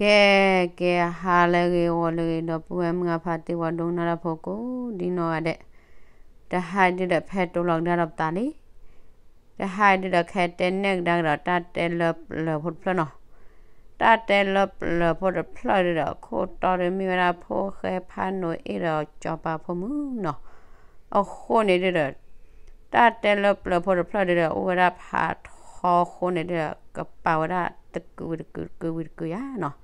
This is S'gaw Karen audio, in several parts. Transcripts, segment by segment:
ကဲ ကဲ ဟါလၢအဂ့ၤ ဂီၤလၢအဂ့ၤ ဒီပုၢ်ဝဲၢ်မုၣ်အဖါတံၢ် ပှၤဒိကနၣ်တၢ်ဖိကိးဒ်နီၢ်ဂၤဒဲး, တဟါဒုဒီး ဖဲတိလီၤကဒါဒီးပသးလံ. တဟါဒုဒီး ခဲတဲနဲၣ်ကဒါကဒီး တၢ်တဲလၢပျၢၤဖိတဖျၢၣ်နီၤ. တၢ်တဲလၢပျၢၤဖိတဖျၢၣ်ဒုဒီး အခိၣ်တီဒု မ့ၢ်ဝဲဒၣ် ဖိၣ်ဃဲဖးနိအ့ၣ်ဒီး စီၤပၤဖိမုၣ်နီၤ. အဃိန့ၣ်ဒုဒီး တၢ်တဲလၢပျၢၤဖိတဖျၢၣ်ဒုဒီး အိၣ်ဝဲဒၣ်ဖးထီအဃိန့ၣ်ဒုဒီး ကပာ်ဝဲဒၣ် တကုာ်ဝံၤတကုာ် တကုာ်ဝံၤတကုာ်ယါနီၤ.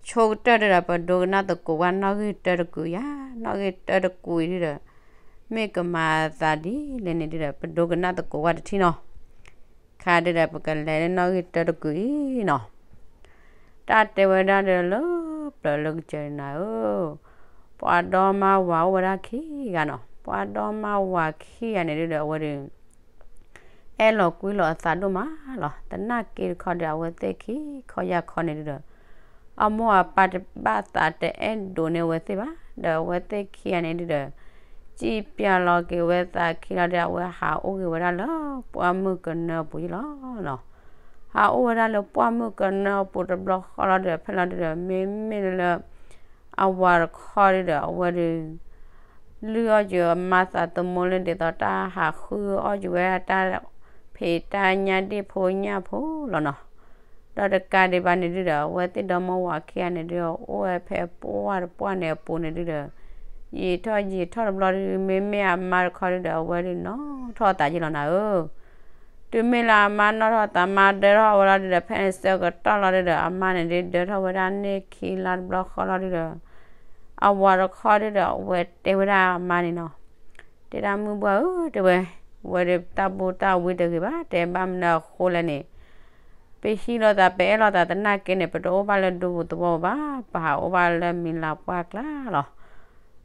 ဆိကတၢၢ်ဒုဒီး ပဒိကနၣ်သကိးဝဲ နီၣ်ဂံၢ်တၢတကုာ်ယါ, နီၣ်ဂံၢ်တၢတကုာ်အံၤဒုဒီး မ့ၢ်ကမၤအသးဒ်လဲၣ်န့ၣ်ဒုဒီး ပဒိကနၣ်သကိးဝဲတထံၣ်နီၤ. ခါဒုဒီး ပကလဲၤလၢနီၣ်ဂံၢ်တၢတကုာ်အံၤနီၤ. တၢ်တဲဝဲဒၣ်ဒီးလၢပျၢၤလၢကစၢၢ်နၤဧၢ, ပှၤဒီမါဝၤအိၣ်ဝဲဒၣ်ခံဂၤနီၤ. ပှၤဒီမါဝၤခံဂၤန့ၣ်ဒုဒီး အဝဲဒီး အဲၣ်လီၤကွံလီၤအသးဒိၣ်မးလီၤ. သနာ်က့တခီဒီး အဝဲသ့ၣ်ခံခီယၢ်ခီန့ၣ်ဒုဒီး အမိၢ်အပၢ်တဘၣ်သးတအဲၣ်ဒိးန့ၢ်အဝဲသ့ၣ်ဘၣ်. ဒီးအဝဲသ့ၣ်ခံဂၤန့ၣ်ဒုဒီး စံၣ်ပၠးလီၤက့ၤဝဲသးခံလီၤဒီး အဝဲဟးအိၣ်က့ၤဝဲဒၣ်လၢပှၢ်မုၢ်ကနၢအပူၤယါလီၤနီၤ. ဟးအိၣ်ဝဲဒၣ်လၢပှၢ်မုၢ်ကနၢအပူၤတဘျီဃီလီၤဒီး ဖဲလီၤဒုဒီး မ့မ့ၢ်လၢ အဝၤတခီဒုဒီး အဝဲဒီး လုၢ်အီၣ်က့ၤအမါသးသမူလၢ ဒ်သိးတၢ်ဟးဃုအီၣ်က့ၤဝဲဒၣ်တၢ်ဖံးတၢ်ညၣ် ဒ့ၣ်ဖိညၣ်ဖိလီၤနီၤ. ဒီးတကးဒံးဘၣ်န့ၣ်ဒုဒီး အဝဲသ့ၣ်ဒီမါဝၤခံဂၤန့ၣ်ဒုဒီး အိၣ်ဝဲဖဲပှၢ်တပှၢ်န့ၣ်အပူၤန့ၣ်ဒုဒီး ယံာ်ထီၣ်ယံာ်ထီၣ်တဘျီဒု မ့မ့ၢ်အမါတခီဒုဒီး အဝဲဒုးနီၣ်ထီၣ်အသးယါလီၤနၤဧၢ. တုၤမ့ၢ်လၢအမါနီၣ်ထီၣ်သး မါဒၢထီၣ်ဝဲလီၤဒုဒီး ဖဲန့ၣ်ဆၢကတီၢ်လီၤဒုဒီး အမါန့ၣ်ဒုးဒၢထီၣ်ဝဲဒၣ်န့ၢ်ခံလါတဘျီဃီလီၤဒုဒီး အဝၤတခီဒုဒီး အဝဲတဲဝဲဒၣ်အမါန့ၣ်နီၤ, တဲဒၣ်မုၢ်ဘှၢ်ဧၢ တဲဝဲ, ဝဲဒၣ်တၢ်ဘူၣ်တၢ်ဝံတဂ့ၤဘၣ်, တဲဘၣ်မနုၤအဃိလဲၣ်န့ၣ် ပဟံးလိာ်သး ပအဲၣ်လိာ်သးသနာ်က့န့ၣ် ပတအိၣ်ဘၣ်လၢဒူပူၤသဝီပူၤဘၣ်, ပဟးအိၣ်ဘၣ်လၢမံၤလၤပှၢ်ကျါလီၤ.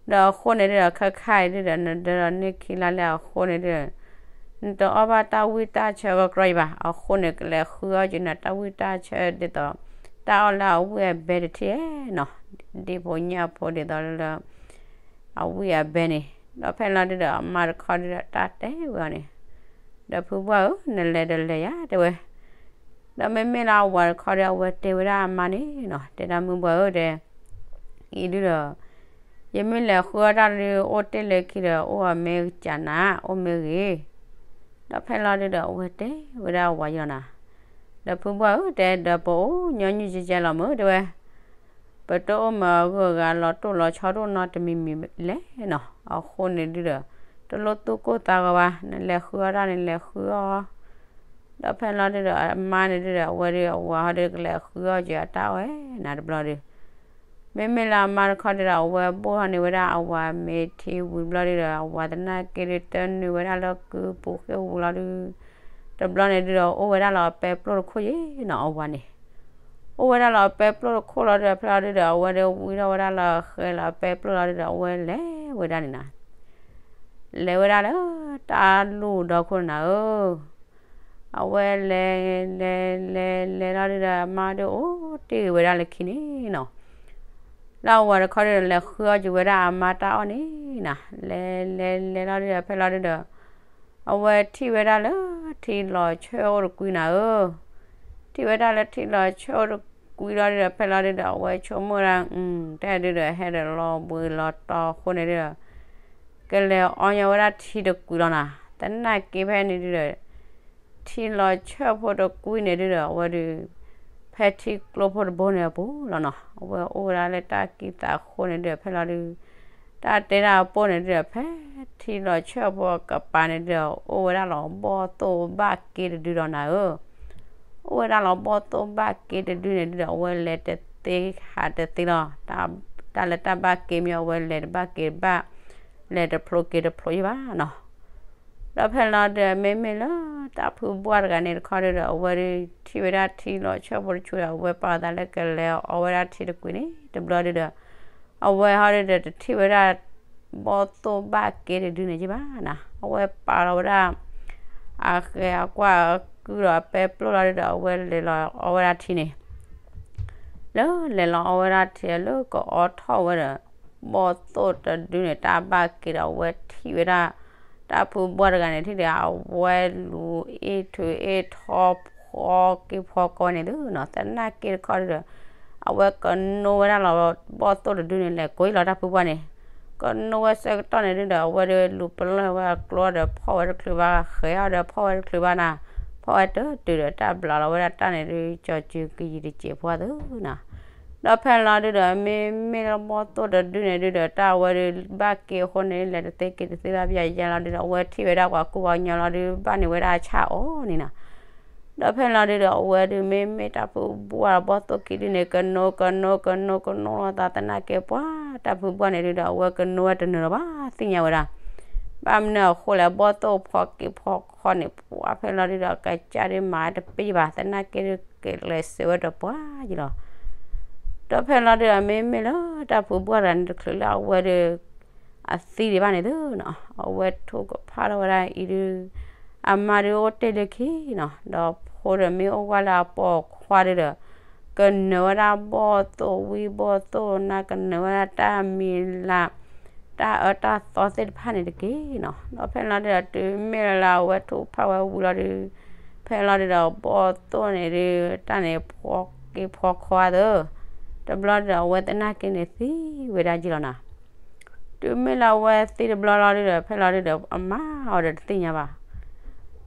ဒီးအဃိန့ၣ်ဒုဒီး ခဲခါအံၤဒုဒီး နဒၢဒီးန့ၢ်ခံလါလၢအဃိန့ၣ်ဒုဒီး နတအီၣ်ဘၣ်တၢ်ဝံၣ်တၢ်ဆၢကကြီအံၤဘၣ်. အဃိန့ၣ် ကလဲၤဃုအီၣ်က့ၤနတၢ်ဝံၣ်တၢ်ဆၢဒ်သိး တၢ်အီၣ်လၢအဝံၣ်အဘဲတထံၣ်နီၤ, ဒ့ၣ်ဖိညၣ်ဖိဒ်သိးလၢ အဝံၣ်အဘဲန့ၣ်, ဒီးဖဲလီၤဒုဒီး အမါတခီဒုဒီး တၢ်တဲဝဲအီၤန့ၣ်, ဒီးဖုဘှၢ်ဧၢ နလဲၤဒီးလဲၤယါ တဲဝဲ. ဒီးမ့မ့ၢ်လၢအဝၤတခီဒီး အဝဲတဲဝဲဒၣ်အမါန့ၣ်နီၤ, တဲဒၣ်မုၢ်ဘှၢ်ဧၢ တဲ, အံၤဒုဒီး ယမ့ၢ်လဲၤဃုအီၣ်တၢ်ဒု အိၣ်တ့ၢ်လၢခံဒီး အိၣ်အမ့ၢ်ကစၢ်နၤ အိၣ်မ့ၢ်ဂ့ၤ. ဒီးဖဲလီၤဒုဒီး အဝဲတဲဝဲဒၣ်အဝၤယါလီၤနၤ, ဒီးဖုဘှၢ်ဧၢ တဲ ဒီးပအိၣ်ညီနုၢ်ကဲကဲလီၤမုၢ် တဲဝဲ ပတအိၣ်မ့ၢ်အဂုၤအဂၤလီၤတိၢ်လီၤဆီဒိၣ်နီတမံၤမံၤလဲၣ်, အဃိန့ၣ်ဒုဒီး တလိၣ်သူၣ်ကိၢ်သးဂီၤဘၣ်, နလဲၤဃုအီၣ်တၢ်န့ၣ် လဲၤဃုအီၣ်. ဒီးဖဲလီၤဒုဒီး အမါန့ၣ်ဒုဒီး အဝဲဒုးအဝၤဟီဒုး ကလဲၤဃုအီၣ်က့ၤအတၢ်အီၣ်ဝဲနၤတဘျီဒုး မ့မ့ၢ်လၢအမါတခီဒုဒီး အဝဲဘိၣ်ထီၣ်န့ၢ်ဝဲဒၣ်အဝၤမ့ၤထံဝံၤတဘျီဒုဒီး အဝၤသနာ်က့ဒုး တၢနုာ်ဝဲဒၣ်လၢကုပူၤဃ့ၢ်ဝံၤလီၤဒုး တဘျီန့ၣ်ဒုဒီး အိၣ်ဝဲဒၣ်လီၤအပဲပျိၢ်တခိၣ်ယဲနီၤ အဝၤန့ၣ်, အိၣ်ဝဲဒၣ်လီၤအပဲပျိၢ်တခိၣ်လီၤဒုဒီး ဖဲလီၤဒုဒီး အဝဲဒုးဝံထီၣ်ဝဲဒၣ်လၢအဃဲလီၤအပဲပျိၢ်လီၤဒုဒီး အဝဲလဲၤဝဲဒၣ်န့ၣ်နၤ လဲၤဝဲဒၣ်လၢတၢ်လူၢ်ဒီခိၣ်န့ၣ်နၤဧၢ, အဝဲလဲၤ လဲၤ လဲၤ လဲၤလီၤဒုဒီး အမါဒုးအိၣ်တ့ၢ်ဂ့ၤဝဲဒၣ်လၢခံန့ၣ်နီၤ, လၢအဝၤတခီဒုဒီး လဲၤဃုအီၣ်က့ၤဝဲဒၣ်အမါတၢ်အီၣ်န့ၣ်နၤ, လဲၤ လဲၤ လဲၤလီၤဒုဒီး ဖဲလီၤဒုဒီး အဝဲထံၣ်ဝဲဒၣ်လၢထံလီၤဆၢအိၣ်တကွံနၤဧၢ, ထံၣ်ဝဲဒၣ်လၢထံလီၤဆၢအိၣ်တကွံလီၤဒုဒီး ဖဲလီၤဒုဒီး အဝဲဆိကမိၣ်ဝဲဒၣ် တဲဒုဒီး ဟဲဒီးလီၤဘှံးလီၤတီၤအဃိန့ၣ်ဒုဒီး ကလဲၤအီညီဝဲဒၣ်ထံတကွံလီၤနၤ, သနာ်က့ဖဲန့ၣ်ဒုဒီး ထံလီၤဆၢဖိတကွံန့ၣ်ဒုဒီး အဝဲဒုး ဖဲထံကျိဖိတဘိန့ၣ်အပူၤလီၤနီၤ, အဝဲအိၣ်ဝဲဒၣ်လၢတၢ်ကံၢ်သးအဃိန့ၣ်ဒုဒီး ဖဲလီၤဒုး တၢ်တဲတၢ်အပိၢ်န့ၣ်ဒုဒီး ဖဲထံလီၤဆၢဖိအကပၤန့ၣ်ဒုဒီး အိၣ်ဝဲဒၣ်လီၤ ဘီၣ်သိၣ်ဘၣ်က့တဒုလီၤနၤဧၢ, အိၣ်ဝဲဒၣ်လီၤ ဘီၣ်သိၣ်ဘၣ်က့တဒုန့ၣ်ဒုဒီး အဝဲလဲၤတသ့ဟးတသ့လီၤ, တၢ်လၢတၢ်ဘၣ်က့မ့ၢ် အဝဲလဲၤတဘၣ်က့ၤတဘၣ်, လဲၤတဖျိက့ၤတဖျိယံၤဘၣ်နီၤ ဒီးဖဲလီၤဒုး မ့မ့ၢ်လၢတၢ်ဖုဘှၢ်တဂၤန့ၣ်တခီဒုဒီး အဝဲဒုးထံၣ်ဝဲဒၣ်ထံလီၤဆၢဖိတဆူဒီး အဝဲပာ်အသးလၢကလဲၤအီဝဲဒၣ်ထံတကွံန့ၣ် တဘျီဒုဒီး အဝဲဟီဒုဒီးတထံၣ်ဝဲဒၣ် ဘီၣ်သိၣ်ဘၣ်က့တဒုန့ၣ်ယံၤဘၣ်နၤ, အဝဲပာ်လီၤဝဲဒၣ် အဃဲၤအကွၢ်အကုဒီးအပဲပျိၢ်လီၤဒုဒီး အဝဲလဲၤလီၤအီဝဲဒၣ်ထံန့ၣ် လၢလဲၤလီၤအီဝဲဒၣ်ထံလၢကအီထီၣ်ဝဲဒီး ဘီၣ်သိၣ်တဒုန့ၣ် တၢ်ဘၣ်က့ၤဒီး အဝဲထံၣ်ဝဲဒၣ် တၢ်ဖုဘှၢ်တဂၤန့ၣ် ထံၣ်ဒီး အဝဲလူၤအ့ၣ်ထုးအ့ၣ်ထီဖီက့ၤဖီကီန့ၣ်သုနီၤ, သနာ်က့တခီဒုဒီး အဝဲကနိဝဲဒၣ်လီၤ ဘီၣ်သိၣ်တဒုန့ၣ် လဲၤကိးအံၤလီၤ တၢ်ဖုဘှၢ်န့ၣ်, ကနိဝဲဆၢကတီၢ်န့ၣ်ဒုဒီး အဝဲဒုးလူၤပလၢၢ်ဝဲအကျိဒီး ဖီၣ်ဝဲတချုးဘၣ် ဃဲၤအီၤဒီး ဖီၣ်ဝဲတချုးဘၣ်နၤ, ဖီၣ်ဝဲတတုၤဒီး တၢ်ဘျးလီၤဝဲဒၣ်တၢ်န့ၣ်ဒု ကၠီၤစုၤကယံၤတစဲးဖိသၢနၤ. ဒီးဖဲလီၤဒုဒီး မ့မ့ၢ်လၢဘီၣ်သိၣ်တဒုန့ၣ်ဒုဒီး တၢ်ဝဲဒုး ဘၣ်က့ၤအဃိန့ၣ် လဲၤတသ့က့ၤတသ့ဘၣ် ပယၤယဲလီၤဒုဒီး အဝဲထံၣ်ဝဲဒၣ်ပှၤကူပှၤကညီလီၤဒု ဘၣ်န့ၢ်ဝဲဒၣ်ဆၣ်အီၤန့ၣ်နၤ. ဒီးဖဲလီၤဒုဒီး အဝဲဒုး မ့မ့ၢ်တၢ်ဖုဘှၢ်ဒီးဘီၣ်သိၣ်ခံဒုန့ၣ် ကနိကနိကနိကနိလီၤသး သနာ်က့ပှၤ တၢ်ဖုဘှၢ်န့ၣ်ဒုဒီး အဝဲကနိဝဲတနၢၤလၢၤဘၣ် သ့ၣ်ညါဝဲဒၣ်. ဘၣ်မနုၤအဃိလဲၣ် ဘီၣ်သိၣ်ဖီက့ၤဖီခီန့ၣ် ပှၤဖဲလီၤဒုဒီး ကစၢ်ဒုးမၤတပ့ၢ်ဘၣ် သနာ်က့ဒုး ကလဲၤစၢၤဝဲဒီးပှၤယလီၤ. ဒီးဖဲလီၤဒုဒီး မ့မ့ၢ်လၢတၢ်ဖုဘှၢ်တဂၤန့ၣ် တချုးလၢအဝဲဒုး အသံဒံးဘၣ်န့ၣ်သုနီၤ, အဝဲထိၣ်ကဖၣ်ထီၣ်ဝဲဒၣ်အံၤဒုး အမါဒုးအိၣ်တ့ၢ်လၢခံနီၤ, ဒီးဖိဒီးမ့ၢ်အိၣ်ဝဲလၢအပိာ်ခွါဒုဒီး ကနၢၤဝဲဒၣ်ဘီၣ်သိၣ်ဝံဘီၣ်သိၣ်နါ ကနၢၤဝဲဒၣ်တၢ်မံၤလၢ် တၢ်အၢတၢ်သီသ့ၣ်တဖၣ်န့ၣ်တက့ၢ်နီၤ. ဒီးဖဲလီၤဒုဒီး တုၤမ့ၢ်လၢအဝဲထိၣ်ဖးဝဲဝံၤလီၤဒုး ဖဲလီၤဒုဒီး ဘီၣ်သိၣ်န့ၣ်ဒုး တၢ်န့ၣ်ဖှီက့ၤဖှီခီသၢ တဘျီဒုဒီး အဝဲသနာ်က့န့ၣ်သံဝဲဒၣ်ယလီၤနၤ. တုၤမ့ၢ်လၢအဝဲသံတဘျီလီၤဒုဒီး ဖဲလီၤဒုဒီး အမါအီၤဒီးတသ့ၣ်ညါဘၣ်.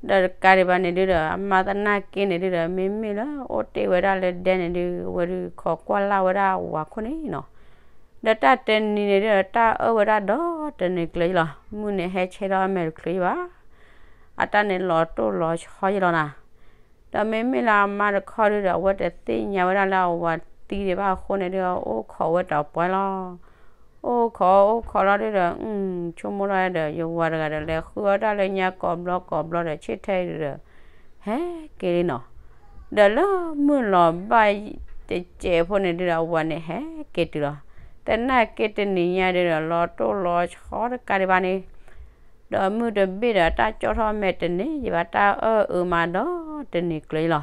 ဒီးတကးဒံးဘၣ်န့ၣ်ဒုဒီး အမါသနာ်က့န့ၣ်ဒုဒီး မ့မ့ၢ်လၢအိၣ်တ့ၢ်ဝဲဒၣ်လၢဒဲန့ၣ်ဒု အဝဲဒုးခိးကွၢ်လၢ်ဝဲဒၣ်ဝၤခိၣ်န့ၣ်နီၤ. ဒီးတၢ်တနံၤန့ၣ်ဒုဒီး တၢ်အၢၣ်ဝဲဒၣ်ဒီးတနံၤကျၢၤယလီၤ, မုၢ်န့ၣ်ဟဲဆဲထီၣ်အမဲာ်တချုးယဘၣ် အတၢ်န့ၣ်လီၤတိၢ်လီၤဆီယလီၤနၤ. ဒီးမ့မ့ၢ်လၢအမါတခီဒုဒီး အဝဲတသ့ၣ်ညါဝဲဒၣ်လၢအဝၤသံဒံးဘၣ်အဃိန့ၣ်ဒု အိၣ်ခိးဝဲတပှဲၤလီၤ. အိၣ်ခိးအိၣ်ခိးလီၤဒုဒီး ဆိကမိၣ်ထီၣ်ဒီး ယဝၤတဂၤဒီး လဲၤဃုအီၣ်တၢ်လၢညါကိးဘျီကိးဘျီဒီး ဆ့ၣ်ထဲအံၤဒုဒီး ဟဲက့ၤလံနီၤ. ဒီးလၢမုၢ်လီၤဘၣ် တစဲးဖိန့ၣ်ဒုဒီး အဝၤန့ၣ်ဟဲက့ၤတုၤလီၤ. သနာ်က့တနံၤညါဒုဒီး လီၤတိၢ်လီၤဆီတကးဒံးဘၣ်န့ၣ် ဒီးမုၢ်တဘ့ၣ်ဒီး တၢ်ကၠီၣ်ထီၣ်မဲာ်တန့ၢ်ယဘၣ် တၢ်အၢၣ်အုးမးဒီးတနံၤကျၢၤယလီၤ.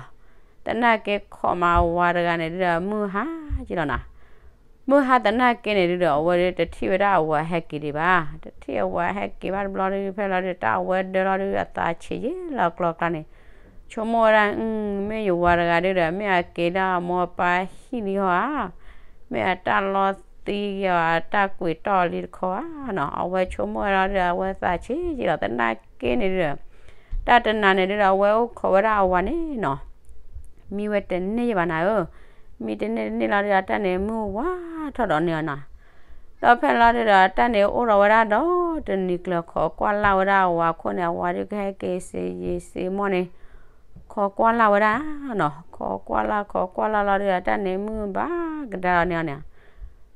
သနာ်က့ခိးမးအဝၤတဂၤန့ၣ်ဒုဒီး မုၢ်ဟါယလီၤနၤ. မုၢ်ဟါသနာ်က့န့ၣ်ဒုဒီး အဝဲဒုတထံၣ်ဝဲဒၣ်အဝၤဟဲက့ၤဒံးဘၣ်, တထံၣ်အဝၤဟဲက့ၤဘၣ်တဘျီဒု ဖဲလီၤဒု တၢ်အဝဲဒၢလီၤဒု အသးဆံးယဲလၢအကျီကျါန့ၣ်, ဆိကမိၣ်ဝဲဒၣ် မ့ၢ်ယဝၤတဂၤဒုဒီး မ့ၢ်အက့ၤဒၣ်အမိၢ်အပၢ်ဟံၣ်လံဟီဧါ, မ့ၢ်အတၢ်လီသံဂ့ၤအီၤ အတၢ်ကွံာ်တီၢ်လံတခီဧါနီၤ, အဝဲဆိကမိၣ်ဝဲလီၤဒုဒီး အဝဲသးဆံးယလီၤ သနာ်က့န့ၣ်ဒုဒီး တၢ်တနၤန့ၣ်ဒုဒီး အဝဲအိၣ်ခိးဝဲဒၣ်အဝၤန့ၣ်နီၤ မံဝဲတန့ၢ်ယဘၣ်နၤဧၢ, မံတန့ၢ်တန့ၢ်လီၤဒုဒီး တၢ်န့ၣ်မုၢ်ဝါထီၣ်ဒီးန့ၢ်အီၤနၤ, ဒီးဖဲလီၤဒုဒီး တၢ်န့ၣ်အိၣ်ဒီးဝဲဒၣ်ဒီးတနံၤကျၢၤ ခိးကွၢ်လၢ်ဝဲဒၣ်အဝၤခိၣ်န့ၣ် အဝၤဒုကဟဲက့ၤစ့ယံာ်စ့မီၢ်န့ၣ်, ခိးကွၢ်လၢ်ဝဲဒၣ်နီၤ, ခိးကွၢ်လၢ်ခိးကွၢ်လၢ်လီၤဒုဒီး တၢ်န့ၣ်မုၢ်ဘၣ်ကဒါလီၤန့ၢ်အီၤန့ၣ်,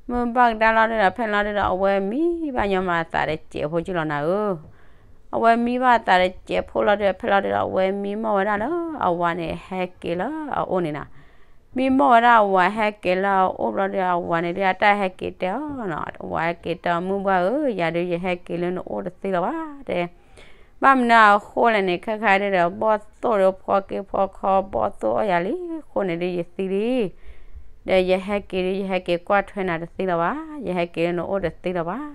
မုၢ်ဘၣ်ကဒါလီၤဒုဒီး ဖဲလီၤဒုဒီး အဝဲမံဘၣ်ညီမးအသးတစဲးဖိကလီၤနၤဧၢ အဝဲမံဘၣ်အသးတစဲးဖိလီၤဒုဒီး ဖဲလီၤဒုဒီး အဝဲမံမီၢ်ဝဲဒၣ်လၢအဝၤန့ၣ် ဟဲက့ၤလၢအအိၣ်န့ၣ်နၤ, မံမီၢ်ဝဲဒၣ်အဝၤဟဲက့ၤလၢအအိၣ်ဘျီဒုဒီး အဝၤန့ၣ်ဒုဒီး အတၢ်ဟဲက့ၤတဲအီၤနီၤ, အဝၤဟဲက့ၤတဲအီၤ မုၢ်ဘၣ်ဧၢ, ယၤဒု ယဟဲက့ၤလၢနအိၣ်တသ့လၢၤဘၣ်တဲ ဘၣ်မနုၤအဃိလဲၣ်န့ၣ် ခဲခါဒုဒီး ဘီၣ်သိၣ်ဒီးဖီက့ၤဖီခီ ဘီၣ်သိၣ်အီၣ်ယၤလံအဃိန့ၣ်ဒု ယသံလံ, ဒီးယဟဲက့ၤဒု ယဟဲက့ၤကွၢ်ထွဲနၤတသ့လၢၤဘၣ်, ယဟဲက့ၤလၢနအိၣ်တသ့လၢၤဘၣ်နီၤ,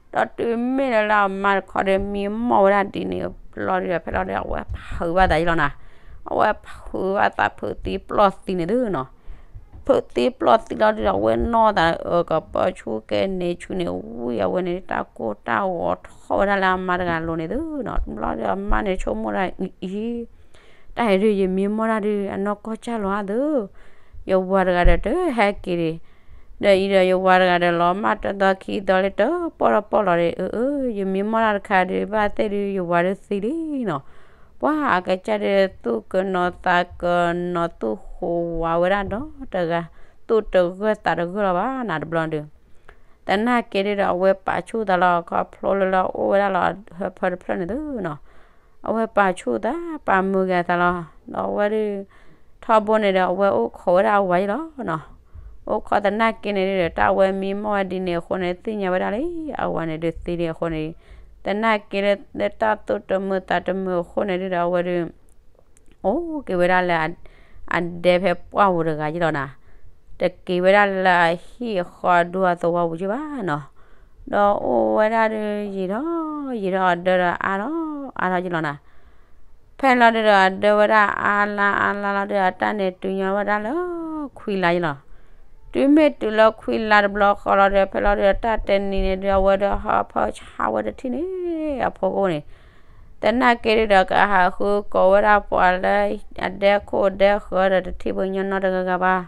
ဒီးတုၤမ့ၢ်လၢလၢအမါတခီဒု မံမီၢ်ဝဲဒၣ်ဒ်န့ၣ်ဘျီဒုဒီး ဖဲလီၤဒုဒီး အဝဲဖုးဘၣ်သးယလီၤနၤ, အဝဲဖုးဘၣ်သးဖုးသံပျီၢ်သံန့ၣ်သုနီၤ ဖုးသံပျီၢ်သံလီၤဒုဒီး အဝဲနီၢ်သးအကပၢဆူကဲန့ၣ်ဆူန့ၣ် ဝံၤအဝဲန့ၣ် တၢ်ကိၢ်တၢ်ဂီၤထီၣ်ဝဲဒၣ်လၢအမါတဂၤလိၤန့ၣ်သုနီၤ, တဘျီဒုဒီးအမါန့ၣ်ဆိကမိၣ်ဒၣ်အံၤ, တၢ်အံၤဒု ယမံမီၢ်တၢ်ဒု အနီၢ်ကီၢ်စၢ်လီၤဧါသု, ယဝၤတဂၤဒီးတဟဲက့ၤဒံး, ဒီးအံၤဒီးယဝၤတဂၤဒီးလီၤမၢ်တသီခံသီလၢတပီၢ်တပီၢ်လီၤဒု, အၢ ယမံမီၢ်တၢ်တခါဒု ဘၣ်သ့ၣ်ဒု ယဝၤဒုသံလံနီၤ, ပှၤအကစၢ်ဒု သူၣ်ကနီၤသးကနီၤ သူၣ်ဟူးဝးဝဲဒၣ်ဒီးတဂၤ, သူၣ်တဂၢၢ်သးတဂၢၢ်လီၤဘၣ်နၤတဘျီဒု သနာ်က့ဒုဒီး အဝဲပာ်ဆူၣ်သးလီၤ ခီဖျိလၢလၢအိၣ်ဝဲဒၣ်လီၤ ဟၢဖၢတဖျၢၣ်န့ၣ်သုနီၤ, အဝဲပာ်ဆူၣ်သး ပာ်မုာ်ဂ့ၤသးလီၤ, ဒီးအဝဲဒု ထီဘိန့ၣ်ဒီး အဝဲအိၣ်ခိးဝဲဒၣ်အဝၤယလီၤနီၤ, အိၣ်ခိးသနာ်က့န့ၣ်ဒုဒီး တၢ်အဝဲမံမီၢ်ဝဲဒ်န့ၣ်အဃိန့ၣ် သ့ၣ်ညါဝဲဒၣ်လံ အဝၤန့ၣ်ဒုသံလံအဃိန့ၣ်, သနာ်က့လၢတၢ်သူၣ်တမုာ်သးတမုာ်အဃိန့ၣ်ဒုဒီး အဝဲဒု အိၣ်က့ၤဝဲဒၣ်လၢ အဒဲဖဲပှၢ်ပူၤတဂၤယလီၤနၤ, တက့ၤဝဲဒၣ်လၢအဟံၣ်အဃီအဒူအသဝီပူၤယဘၣ်နီၤ, ဒီးအိၣ်ဝဲဒၣ်ဒု ယံာ်ထီၣ်ယံာ်ထီၣ်အဒၢဒီးအါထီၣ်အါထီၣ်ယလီၤနၤ, ဖဲလီၤဒုဒီးအဒၢဝဲဒၣ်အါလါအါလါလီၤဒုဒီး တၢ်န့ၣ်တုၤညီဝဲဒၣ်လၢခွံလါယလီၤ တုၤမ့ၢ်တုၤလၢခွံလါတဘျီဃီလီၤဒီး ဖဲလီၤဒုဒီး တၢ်တနံၤန့ၣ်ဒုဒီး အဝဲဒီးဟီဖၢဆါဝဲတထံၣ်န့ၣ် အဖိကအိၣ်န့ၣ်, သနာ်က့ဒုဒီး ကဟးဃုကိးဝဲဒၣ်ပှၤလၢအဒဲခိၣ်ဒဲဃၢၤဒီး တထံၣ်ပှၤကညီနီတဂၤဂၤဘၣ်.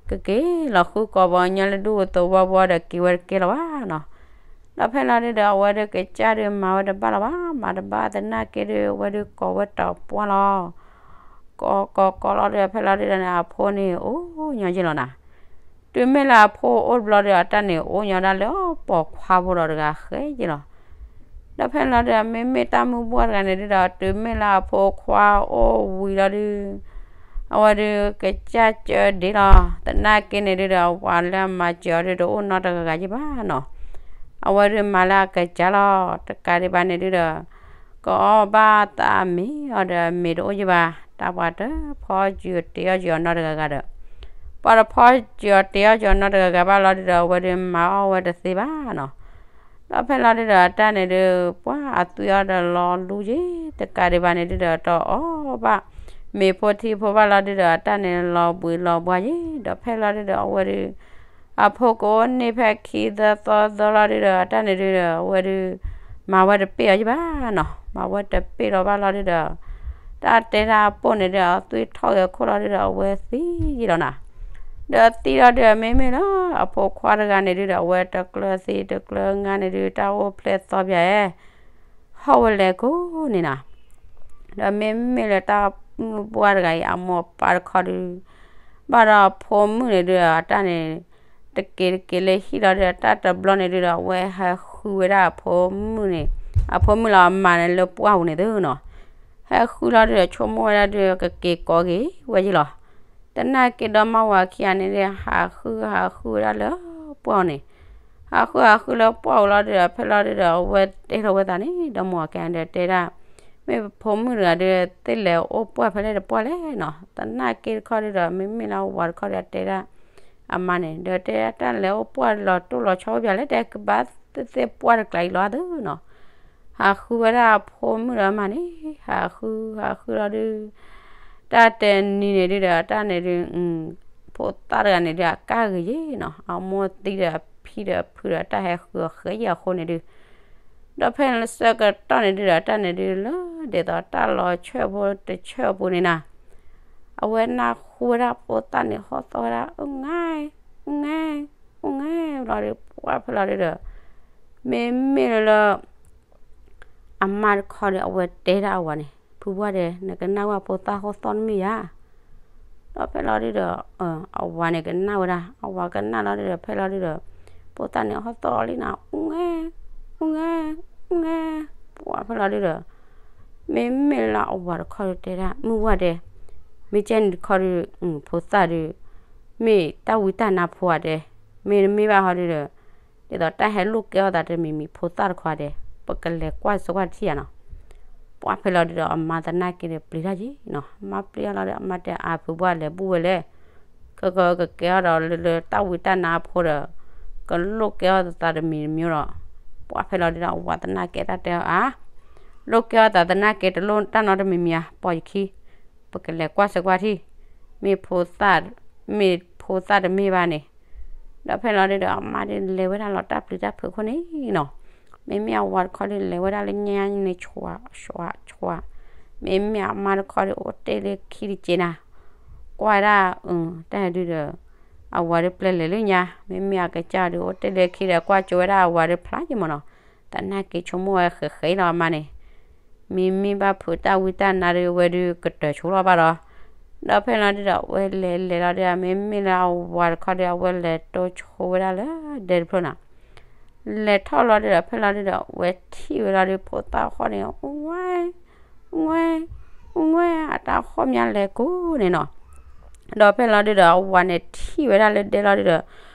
ကက့ၤလီၤဃုကိးပှၤကညီလၢဒူသဝီဘီဒီး က့ၤဝဲတကဲလၢၤဘၣ်နီၤ. ဒီးဖဲလီၤဒုဒီး အဝဲဒုကစၢ်ဒုမၤဝဲတဘၣ်လၢၤဘၣ်, မၤတဘၣ်သနာ်က့ဒု အဝဲဒုကိးဝဲတပှၢ်လီၤ. ကိးကိးကိးလီၤဒုဒီး ဖဲလီၤဒုဒီးန့ၣ် အဖိန့ၣ်အိၣ်ညီယ့ၢ်လီၤနၤ. တုၤမ့ၢ်လၢအဖိအိၣ်တဘျီဒီး အတၢ်န့ၣ်အိၣ်ညီဒၣ်လၢပိာ်ခွါဖိဒီးတဂၤဃဲယ့ၢ်လီၤ. ဒီးဖဲလီၤဒုဒီး မ့မ့ၢ်တၢ်မုၢ်ဘှၢ်တဂၤန့ၣ်ဒုဒီး တုၤမ့ၢ်လၢအဖိခွါအိၣ်ဝံၤလီၤဒု အဝဲဒုကစၢ်စၢဒ့လီၤ. သနာ်က့န့ၣ်ဒုဒီး အဝၤလၢအမၤစၢၤအီၤဒုတအိၣ်နီတဂၤဂၤယ့ၢ်ဘၣ်နီၤ. အဝဲဒုမၤလၢအကစၢ်လီၤ. တကးဒံးဘၣ်န့ၣ်ဒုဒီး ကအီၣ်ဘၣ်သးအမ့ၤအီၤဒီး အမ့ၤတအိၣ်ယ့ၢ်ဘၣ်, တၢ်ပှၤတဖီစၢၤတ့အီၣ်စၢၤအီၤနီတဂၤဂၤဒီး ပှၤတဖီစၢၤတ့အီၣ်စၢၤအီၤနီတဂၤဂၤဘၣ်လီၤဒုဒီး အဝဲဒုမၤအီၣ်ဝဲတသ့ဘၣ်နီၤ. ဒီးဖဲလီၤဒုဒီး အတၢ်န့ၣ်ဒု ပှၤအသွံၣ်အီၤဒီးလီၤလူၤယ့ၢ်, တကးဒံးဘၣ်န့ၣ်ဒုဒီး တအီၣ်ဘၣ်မ့ၤဖိထံဖိဘၣ်လီၤဒုဒီး အတၢ်န့ၣ်လီၤဘှံးလီၤဘှါယ့ၢ်. ဒီးဖဲလီၤဒုဒီး အဝဲဒု အဖိကအိၣ်န့ၢ်ဖဲခံသီသီသီလီၤဒုဒီး အတၢ်န့ၣ်ဒုဒီး အဝဲဒု မၤဝဲတပ့ၢ်အီၤယ့ၢ်ဘၣ်နီၤ. မၤဝဲတပ့ၢ်လီၤဘၣ်လီၤဒုဒီး တၢ်တဲတၢ်အပိၢ်န့ၣ်ဒုဒီး အသွံၣ်ထီၣ်ဂဲၤခိၣ်လီၤဒုဒီး အဝဲသံယ့ၢ်လီၤနၤ. ဒီးသံလီၤဒုဒီး မ့မ့ၢ်လၢအဖိခွါတဂၤန့ၣ်ဒုဒီး အဝဲတကျၢၤသံတကျၢၤငါန့ၣ်ဒု တၢ်အိၣ်ဖျဲၣ်သီပၠးဧဲ ဟီၣ်ဝဲလဲၤကိးန့ၣ်နၤ. ဒီးမ့မ့ၢ်လၢတၢ်မုၢ်ဘှၢ်တဂၤအံၤ အမိၢ်အပၢ်တခီဒု ဘၣ်ဒီးအဖိမုၣ်န့ၣ်ဒုဒီး အတၢ်န့ၣ် တက့ၤတက့ၤလၢဟံၣ်လီၤဒုဒီး တၢ်တဘျီန့ၣ်ဒုဒီး အဝဲဟဲဃုဝဲဒၣ်အဖိမုၣ်န့ၣ်, အဖိမုၣ်လၢအမါန့ၣ်လၢပှၢ်ပူၤန့ၣ်သုနီၤ. ဟဲဃုလီၤဒုဒီး ဆိကမိၣ်ဝဲဒၣ်ဒု ကက့ၤကိးက့ၤဝဲယ့ၢ်လီၤ. သနာ်က့ဒီမါဝၤခံဂၤန့ၣ်ဒု ဟးဃုဟးဃုဝဲဒၣ်လၢပှၢ်ပူၤန့ၣ်, ဟးဃုဟးဃုလၢပှၢ်ပူၤလီၤဒုဒီး ဖဲလီၤဒုဒီး အဝဲတဲထီၣ်ဝဲသးန့ၣ် ဒီမါဝၤခံဂၤဒီးတဲဒၣ်, မ့ၢ်ဖိမုၣ်တဂၤဒု သ့ၣ်လဲၤအိၣ်ပှၢ်ဖဲလဲၣ်တပှၢ်လဲၣ်နီၤ. သနာ်က့တခီဒုဒီး မ့မ့ၢ်လၢအဝၤတခီဒုဒီး တဲဒၣ်အမါန့ၣ် ဒီးတဲဒၣ် တၢ်လဲၤအိၣ်ပှၢ်လီၤတိၢ်လီၤဆီအိၣ်ပၠးလဲၣ် တဲကဘၣ်သ့ၣ်သ့ၣ်ပှၢ်တကျါအံၤလီၤသုနီၤ. ဟးဃုဝဲဒၣ်အဖိမုၣ်ဒီးအမါန့ၣ် ဟးဃုဟးဃုလီၤဒု တၢ်တနံၤန့ၣ်ဒုဒီး တၢ်န့ၣ်ဒု ဖိသၣ်တဂၤန့ၣ်ဒု အကၢ်ဂ့ၤယ့ၢ်နီၤ, အမိၢ်သံဒီးအဖံဒီးအဖုဒီး တၢ်ဟဲဃုအီၤဃဲယံၤအဃိန့ၣ်ဒု, ဒီးဖဲလၢဆၢကတီၢ်န့ၣ်ဒုဒီး တၢ်န့ၣ်ဒုလၢ ဒ်သိးတၢ်လီၤဆၢဖိတဆၢဖိန့ၣ်နၤ, အဝဲနၢ်ဟူဝဲဒၣ်ဖိသၣ်န့ၣ် ဟီၣ်သီၣ်ဝဲဒၣ် အုၣ်ငါ အုၣ်ငါ အုၣ်ငါ လီၤဒု ပှၢ်ဖဲလီၤဒုဒီး မ့မ့ၢ်လၢ အမါတခီဒီး အဝဲတဲဒၣ်အဝၤန့ၣ် ဖုဘှၢ်ဒဲး နကနၣ်ဝဲဖိသၣ်ဟီၣ်သီၣ်တမ့ၢ်ဧါ. ဒီးဖဲလီၤဒုဒီး အဝၤန့ၣ်ကနၣ်ဝဲဒၣ်, အဝၤကနၣ်လီၤဒုဒီး ဖဲလီၤဒုဒီး ဖိသၣ်န့ၣ်ဟီၣ်သီၣ်လံနၤ အုၣ်ငါ အုၣ်ငါ အုၣ်ငါ, ပှၢ်ဖဲလီၤဒုဒီး မ့မ့ၢ်လၢအဝၤတခီဒီးတဲဒၣ် မုၢ်ဝၢ်ဒဲး, မ့ၢ်ကဲန့ၣ်တခီဒီး ဖိသၣ်ဒု မ့ၢ်တၢ်ဝံတၢ်နါဖိဧါဒဲး, မ့တမ့ၢ်ဘၣ်ဟီဒုဒီး ဒ်သိးတၢ်ဟဲလိာ်ကဲအီၣ်သးတမံၤမံၤဖိသၣ်တခီဧါဒဲး, ပကလဲၤကွၢ်စၢၤကွၢ်ထံၣ်ဧါနီၤ. ပှၢ်ဖဲလီၤဒုဒီး အမါသနာ်က့ဒီးပျံၤတၢ်ယ့ၢ်နီၤ, အမါပျံၤတၢ်လီၤဒီး အမါတဲအါဖုဘှၢ်လဲၤဘူၣ်ဝဲလဲၣ်, ကကကကဲအီၣ်ဒီးလၢလၢတၢ်ဝံတၢ်နါဖိဒီး ကလိာ်ကဲအီၣ်သးတမံၤတမံၤဒီး, ပှၢ်ဖဲလီၤဒုဒီး အဝၤသနာ်က့တၢ်တဲအီၤအါ လိာ်ကဲအီၣ်သးသနာ်က့တလိၣ်တၢ်နီတမံၤမံၤဧါ ပိာ်ယခံ, ပကလဲၤကွၢ်စၢၤကွၢ်ထံၣ်, မ့ၢ်ဖိသၣ်, မ့ၢ်ဖိသၣ်တမ့ၢ်ဘၣ်န့ၣ်, ဒီးဖဲလီၤဒုဒီး အမါဒုလဲၤဝဲဒၣ်လီၤတၢ်ပျံၤတၢ်ဖုးခိၣ်န့ၣ်နီၤ, မ့မ့ၢ်အဝၤတခီဒုလဲၤဝဲဒၣ်လၢညါန့ၣ် ဆွးဆွးဆွး, မ့မ့ၢ်အမါတခီဒုအိၣ်တ့ၢ်လၢခံတစဲးနၤ, ကွၢ်ဒၣ်, တၢ်ဒုဒီး အဝၤဒုပျဲလဲၤလၢညါ, မ့မ့ၢ်အကစၢ်ဒုအိၣ်တ့ၢ်လၢခံဒီး ကွၢ်ကၠိဝဲဒၣ်အဝၤဒုဖျါယံၤမးနီၤ, သနာ်က့ဆိကမိၣ်ဝဲဃဲးဃဲးလီၤအမါန့ၣ်, မ့မ့ၢ်ဘၣ်ဖုးတၢ်ဝံတၢ်နါဒုအဝဲဒုကတၢၢ်ဆိလီၤဘၣ်ဒီး, ဒီးဖဲလီၤဒုဒီး အဝဲလဲၤလဲၤလီၤဒု မ့မ့ၢ်လၢအဝၤတခီဒု အဝဲလဲၤတိဆိဝဲဒၣ်လၢဒဲတဖျၢၣ်နီၤ, လဲၤထီၣ်လီၤဒုဒီး ဖဲလီၤဒုဒီး အဝဲထံၣ်ဝဲလီၤဒု ဖိသၣ်ဃီန့ၣ် အူဝဲ, အူဝဲ, အူဝဲ အတၢ်ဃီၣ်မးလဲၤကိးန့ၣ်နီၤ, ဒီးဖဲလီၤဒုဒီး အဝၤန့ၣ်ထံၣ်ဝဲဒၣ်လၢဒဲလီၤဒုဒီး,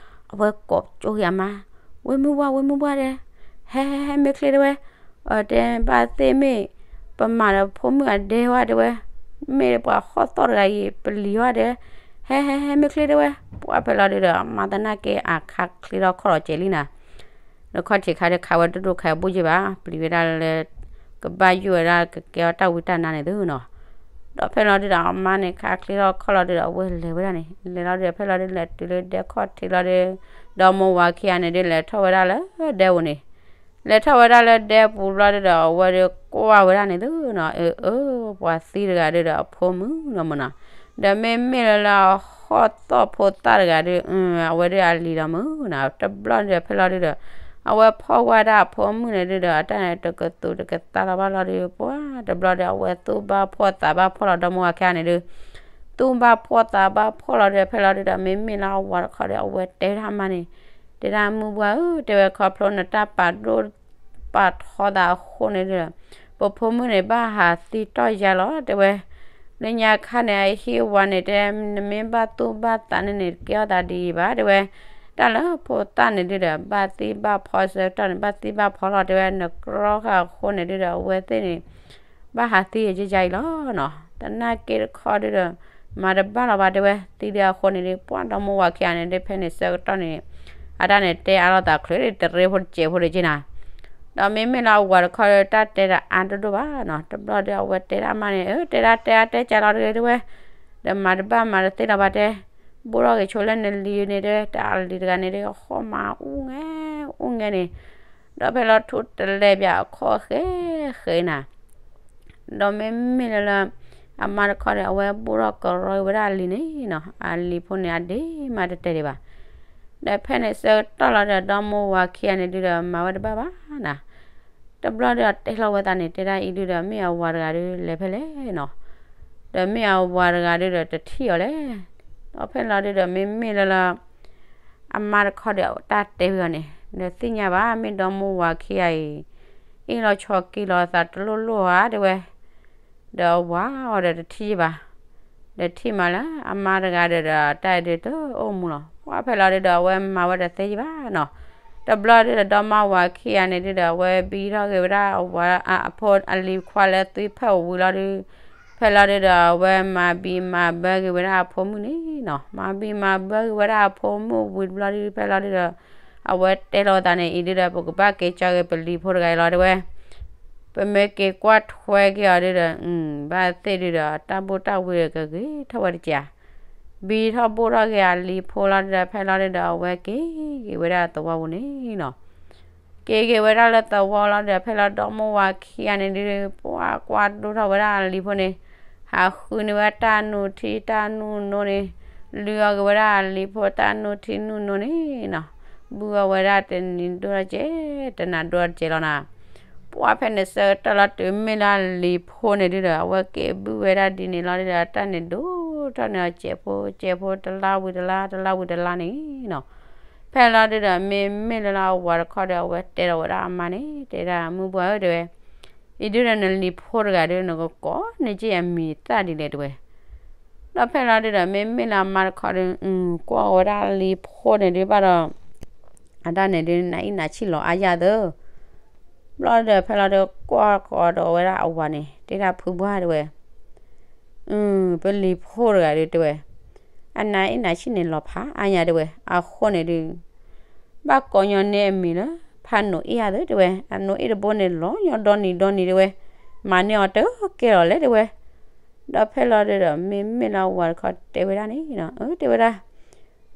အဝဲကိးကၠိက့ၤအမါ, ဝဲမုၢ်ဝါ ဝဲမုၢ်ဝါဒဲး, ဟဲဟဲဟဲမ့ၢ်ချ့ဒဲဝဲ, တဲဘၣ်သ့ၣ်မ့ၢ်, ပမၤဒီးဖိမုၣ်အဒဲဝဲဒဲဝဲ, မ့ၢ်ပှၤဟီၣ်သီၣ်တဂၤအံၤ ပလံၤဝဲဒဲ, ဟဲဟဲဟဲမ့ၢ်ချ့ဒဲဝဲ, ပှၢ်ဖဲလီၤဒုဒီး အမါသနာ်က့အခါချ့ထီၣ်ခီၣ်လီၤကဲးလံနၤ ဒီးခီၣ်ထံးခါဒီးခးဝဲဒိၣ်ဒိၣ်ခးဘိၣ်ယ့ၢ်ဘၣ် ပျံၤဝဲဒၣ်လၢ ကဘၣ်ယိၣ်ဝဲဒၣ်ကကဲအီၣ်တၢ်ဝံတၢ်နါန့ၣ်သုနီၤ, ဒီးဖဲလီၤဒုဒီးအမါန့ၣ် ခးချ့ထီၣ်ခီၣ်လီၤဒုဒီး အဝဲလဲၤဝဲဒၣ်န့ၣ်, လဲၤလီၤဒုဒီး ဖဲလီၤဒုလဲၤတုၤလၢဒဲခီၣ်ထံးလီၤဒု, ဒီမါဝၤခံဂၤန့ၣ်ဒု လဲၤထီၣ်ဝဲဒၣ်လၢဒဲပူၤန့ၣ်, လဲၤထီၣ်ဝဲဒၣ်လၢဒဲပူၤဘျီဒုဒီး အဝဲဒုကွၢ်ဝဲဒၣ်န့ၣ်ဒုနီၤ, အၢ အၢ ပှၤသံတဂၤဒုဒီးအဖိမုၣ်နီၤမနီၤ, ဒီးမ့မ့ၢ်လၢလၢအဟီၣ်သီၣ်ဖိသၣ်တဂၤဒု, အဝဲဒုအလံၤလီၤမုၢ်နီၤ, တဘျီဒုဒီးဖဲလီၤဒုဒီး အဝဲဖီၣ်ကွၢ်ဒၣ်အဖိမုၣ်န့ၣ်ဒုဒီး အတၢ်န့ၣ်တကသူးတကသါလီၤဘၣ်လီၤဒု, ပှၤတဘျီဒု အဝဲသူၣ်ဘၣ်ဖှီၣ်သးဘၣ်ဖှီၣ်လီၤ, ဒီမါဝၤခံဂၤန့ၣ်ဒု သူၣ်ဘၣ်ဖှီၣ်သးဘၣ်ဖှီၣ်လီၤဒု, ဖဲလီၤဒုဒီး မ့မ့ၢ်လၢအဝၤတခီဒီး အဝဲတဲဒၣ်အမါန့ၣ်, တဲဒၣ်မုၢ်ပှၢ်ဧၢ, တဲဝဲ ခီဖျိနတၢ်ပာ်ဒိၣ် ပာ်ထီသးအဃိန့ၣ်ဒုဒီး ပဖိမုၣ်န့ၣ် ဘၣ်ဟးသံတီၢ်ယါလီၤ တဲဝဲ, လၢညါခါန့ၣ် အဟံၣ်ဝၤန့ၣ် တဲ နမ့ၢ်ဘၣ်သူၣ်ဘၣ်သးန့ၣ်န့ၣ် တကဲထီၣ်သးဒ်အံၤဘၣ် တဲဝဲ, တၢ်လၢဖိသၣ်န့ၣ်ဒုဒီး ဘၣ်သံဘၣ်ဖီဆၢကတီၢ်န့ၣ် ဘၣ်သံဘၣ်ဖီလီၤ တဲဝဲ, နကြီဃာ်အဃိန့ၣ်ဒုဒီး အဝဲသ့ၣ်န့ၣ် ဘၣ်ဟးသံယကယါအံၤလီၤနီၤ, သနာ်က့တခီဒုဒီး မၤတဘၣ်လီၤဘၣ် တဲဝဲ, သံဒုအဃိန့ၣ်ဒု ပှၤဒီမါဝၤခံဂၤန့ၣ်ဒု ဖဲန့ၣ်ဆၢကတီၢ်န့ၣ် အတၢ်န့ၣ်တဲအါလိာ်သးချုးဒု တရ့ဖိတစဲးဖိဒုက့နၤ, ဒီးမ့မ့ၢ်လၢအဝၤတခီဒီး တၢ်တဲတအါဒိၣ်ဒိၣ်ဘၣ်နီၤ, တဘျီဒုအဝဲတဲဒၣ်အမါန့ၣ်, အၢ တဲဒၣ်တဲအါတဲကၢလီၤတဂ့ၤ တဲဝဲ, ဒီးမၤတဘၣ်မၤတသ့လီၤဘၣ်တဲ, ဘိၣ်ထီၣ်ဂ့ၤဆိလၢနလံၤန့ၣ်တဲ တၢ်အလံၤတဂၤန့ၣ်ဒု ဟီၣ်မးအူငဲ အူငဲန့ၣ်, ဒီးဖဲလီၤထူတလဲဘၣ်အခီၣ်ဃဲဃဲနၤ ဒီးမ့မ့ၢ်လၢလၢ အမါတခီဒီး အဝဲဘိၣ်ထီၣ်ကရီဝဲဒၣ်အလံၤန့ၣ်နီၤ, အလံၤဖိန့ၣ် အဒ့မးတတဲဒံးဘၣ်, ဒီးဖဲန့ၣ်ဆၢကတီၢ်လီၤဒီး ဒီမါဝၤခံဂၤန့ၣ်ဒုဒီး မၤဝဲတဘၣ်ဘၣ်နၤ, တဘျီဒီးတဲလီၤဝဲသးန့ၣ် တဲဒၣ်အံၤဒုဒီး မ့ၢ်အဝၤတဂၤဒု လဲၤဖဲလဲၣ်နီၤ, ဒီးမ့ၢ်အဝၤတဂၤဒုဒီး တထံၣ်အီၤလဲၣ်, ဒီးဖဲလီၤဒုဒီး မ့မ့ၢ်လၢလၢ အမါတခီဒီး တၢ်တဲဝံၤအီၤန့ၣ် ဒီးသ့ၣ်ညါဘၣ် မ့ၢ်ဒီမါဝၤခံဂၤအံၤ အ့ၣ်လိာ်ဆိးက့လိာ်သးတလိၣ်လိၣ်ဧါ တဲဝဲ, ဒီးအဝၤအီၤဒီးတထံၣ်ဘၣ်, ဒီးထံၣ်မးလၢအမါတဂၤဒီး ဒီးတၢ်အံၤဒုတအိၣ်မူလီၤ, ပှၤဖဲလီၤဒုဒီး အဝဲမၤဝဲတသ့ဘၣ်နီၤ, တဘျီဒုဒီး ဒီမါဝၤခံဂၤန့ၣ်ဒုဒီး အဝဲဘံထီၣ်က့ၤဝဲဒၣ်အဝၤ အဖိအလံၤခွါလၢသွံဖၢၣ်ဝံၤလီၤဒု ဖဲလီၤဒုဒီး အဝဲမၤဘံမၤဘၢက့ၤဝဲဒၣ်အဖိမုၣ်န့ၣ်နီၤ, မၤဘံမၤဘၢက့ၤဝဲဒၣ်အဖိမုၣ်ဝံၤတဘျီဒု ဖဲလီၤဒုဒီး အဝဲတဲလီၤဝဲသးန့ၣ် အံၤဒုဒီး ပကဘၣ်က့ၤကၠီက့ၤပလံၤဖိတဂၤအံၤလီၤ တဲဝဲ, ပမ့ၢ်က့ၤကွၢ်ထွဲက့ၤအီၤဒုဒီး ဘၣ်သ့ၣ်ဒုဒီး တၢ်ဘူၣ်တၢ်ဝံၤဒီးကဂ့ၤထီၣ်ဝဲတက့ၢ်, ဘံထီၣ်ဘိၣ်ထီၣ်က့ၤအလံၤဖိလီၤဒုဒီး ဖဲလီၤဒုဒီး အဝဲက့ၤက့ၤဝဲဒၣ်သဝီပူၤန့ၣ်နီၤ က့ၤက့ၤဝဲဒၣ်လၢသဝီလီၤဒီး ဖဲလီၤဒီမါဝၤခံဂၤန့ၣ်ဒု ပှၤကွၢ်ဒိၣ်ထီၣ်ဝဲဒၣ်အလံၤဖိန့ၣ်, ဟးဃုန့ၢ်ဝဲတၢ်နူၤထံတၢ်နူၤနိန့ၣ်, လုၢ်အီၣ်က့ၤဝဲဒၣ်အလံၤဖိတၢ်နူၤထံနူၤနိန့ၣ်နီၤ, ဘုၣ်အီၣ်ဝဲဒၣ်တနံၤဒိၣ်တကဲး တနၤဒိၣ်တကဲးလီၤနၤ, ပှၤဖဲန့ၣ်ဆၢကတီၢ်လီၤတုၤမ့ၢ်လၢအလံၤဖိန့ၣ်ဒုဒီး အဝဲက့ၤဘုၣ်ဝဲဒၣ်ဒ်န့ၣ်လီၤဒုဒီး တၢ်န့ၣ်ဒိၣ်ထီၣ်န့ၢ်အီၤစဲးဖိစဲးဖိ တလါဝံၤတလါ တလါဝံၤတလါန့ၣ်နီၤ ဖဲလီၤဒုဒီး မ့မ့ၢ်လၢလၢအဝၤတခီဒီး အဝဲတဲလီၤဝဲဒၣ်အမါန့ၣ် တဲဒၣ်မုၢ်ပှၢ်ဧၢ တဲဝဲ, အံၤဒုဒီးနလံၤဖိတဂၤဒု နကကိးန့ၢ်က့ၤအမံၤသၣ်ဒ်လဲၣ် တဲဝဲ, ဒီးဖဲလီၤဒုဒီး မ့မ့ၢ်လၢအမါတခီဒီး ကွၢ်ဝဲဒၣ်လံၤဖိန့ၣ်ဒုဘၣ်ဒီး အတၢ်န့ၣ်ဒု နအံၣ်နၤဆံၣ်လီၤအါယၤသၢ ဘျီဒီးဖဲလီၤဒု ကွၢ်ဃီၤဒီးဝဲဒၣ်အဝၤန့ၣ် တဲဒၣ်ဖုပှၢ် တဲဝဲ, ပလံၤဖိတဂၤဒု တဲဝဲ, အနအံၣ်နၤဆံၣ်န့ၣ်လီၤဖးအါညါ တဲဝဲ, အဃိန့ၣ်ဒု ဘၣ်ကိးညီန့ၢ်အမံၤလၢ ဖးနိးအ့ၣ်ယၤသၢ တဲဝဲ, အနိးအ့ၣ်တဘိန့ၣ် လီၤညီဒီနံၤဒီနံၤ တဲဝဲ, မၤန့ၢ်အီၤတကဲလီၤလဲၣ် တဲဝဲ, ဒီးဖဲလီၤဒုဒီး မ့မ့ၢ်လၢအဝၤတခီတဲဝဲဒၣ်န့ၣ် တဲဝဲဒၣ်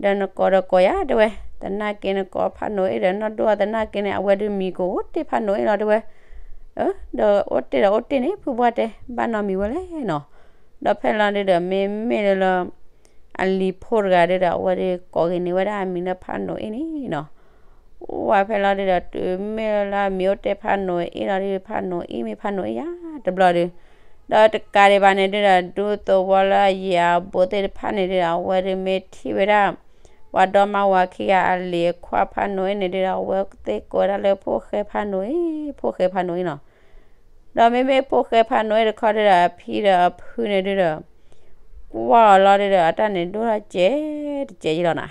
ဒီးနကိးဒီးကိးယၤ တဲဝဲ, သနာ်က့နကိးဖးနိးအ့ၣ်ဒီး နီၢ်ဒိၣ်သနာ်က့န့ၣ် အဝဲဒုးမံၤကအိၣ်တ့ၢ်ဖးနိးအ့ၣ်လီၤ တဲဝဲ, ဒီးအိၣ်တ့ၢ်ဒီးအိၣ်တ့ၢ်န့ၣ် ဖုပှၢ်တဲ ဘၣ်နီတမံၤဝဲလဲၣ်နီၤ, ဒီးဖဲလီၤဒုဒီး မ့မ့ၢ်လၢလၢ အလံၤဖိတဂၤဒုဒီး အဝဲဒုးကိးက့ၤန့ၢ်ဝဲဒၣ်အမံၤလၢဖးနိးအ့ၣ်န့ၣ်နီၤ ဝဲဖဲလီၤဒုဒီး တုၤမ့ၢ်လၢအမံၤအိၣ်တ့ၢ်ဖးနိးအ့ၣ်လီၤဒု ဖးနိးအ့ၣ်မ့ၢ်ဖးနိးအ့ၣ်ယၤတဘျီဒု, ဒီးတကးဒံးဘၣ်န့ၣ်ဒုဒီး ဒူသဝီလၢအယံၤအဘူးသ့ၣ်တဖၣ်န့ၣ်ဒုဒီး အဝဲဒုးမ့ၢ်ထံၣ်ဝဲဒၣ် ပှၤဒီမါဝၤခံဂၤအလံၤအခွါဖးနိးအ့ၣ်န့ၣ်ဒုဒီး အဝဲသ့ၣ်ကိးဝဲဒၣ်လၢဖိၣ်ဃဲဖးနိးအ့ၣ် ဖိၣ်ဃဲဖးနိးအ့ၣ်နီၤ ဒီးမ့မ့ၢ်ဖိၣ်ဃဲဖးနိးအ့ၣ်တခီဒုဒီး အဖံဒီးအဖုန့ၣ်ဒုဒီး ကွၢ်အီၤလီၤဒုဒီး အတၢ်န့ၣ်ဒိၣ်ထီၣ်စဲးတစဲးယံလီၤနၤ,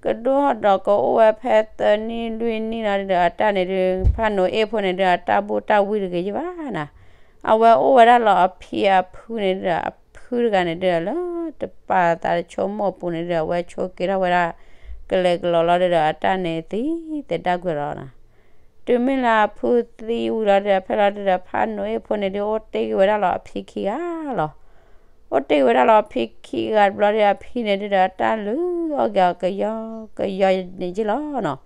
ကဒိၣ်ထီၣ်ဒီးကအိၣ်ဝဲဖဲသၢနံၣ်လွံၢ်နံၣ်လီၤဒုဒီး အတၢ်န့ၣ်ဒု ဖးနိးအ့ၣ်ဖိန့ၣ်ဒုဒီး အတၢ်ဘူၣ်တၢ်ဝံတဂ့ၤယံဘၣ်နၤ, အဝဲအိၣ်ဝဲဒၣ်လီၤအဖံအဖုန့ၣ်ဒုဒီး အဖုတဂၤန့ၣ်ဒုဒီး လၢတပာ်သးတဆိကမိၣ်အပူၤန့ၣ်ဒုဒီး အဝဲဆိးက့ၤထီၣ်ဝဲဒၣ် ကလဲၤကလီၤလီၤဒုဒီး အတၢ်န့ၣ်သံသဒၣ်ကွံာ်လီၤနၤ တုၤမ့ၢ်လၢအဖုသံဝံၤလီၤဒုဒီး ဖဲလီၤဒုဒီး ဖးနိးအ့ၣ်ဖိန့ၣ်ဒု အိၣ်တ့ၢ်က့ၤဝဲဒၣ်လီၤအဖံခံဂၤလီၤ. အိၣ်တ့ၢ်ဝဲဒၣ်လီၤအဖံခံဂၤတဘျီဒီး အဖံန့ၣ်ဒုဒီး တၢ်လုၢ်အီၣ်က့ၤအီၤကယီကယီန့ၣ်ယ့ၢ်လီၤနီၤ.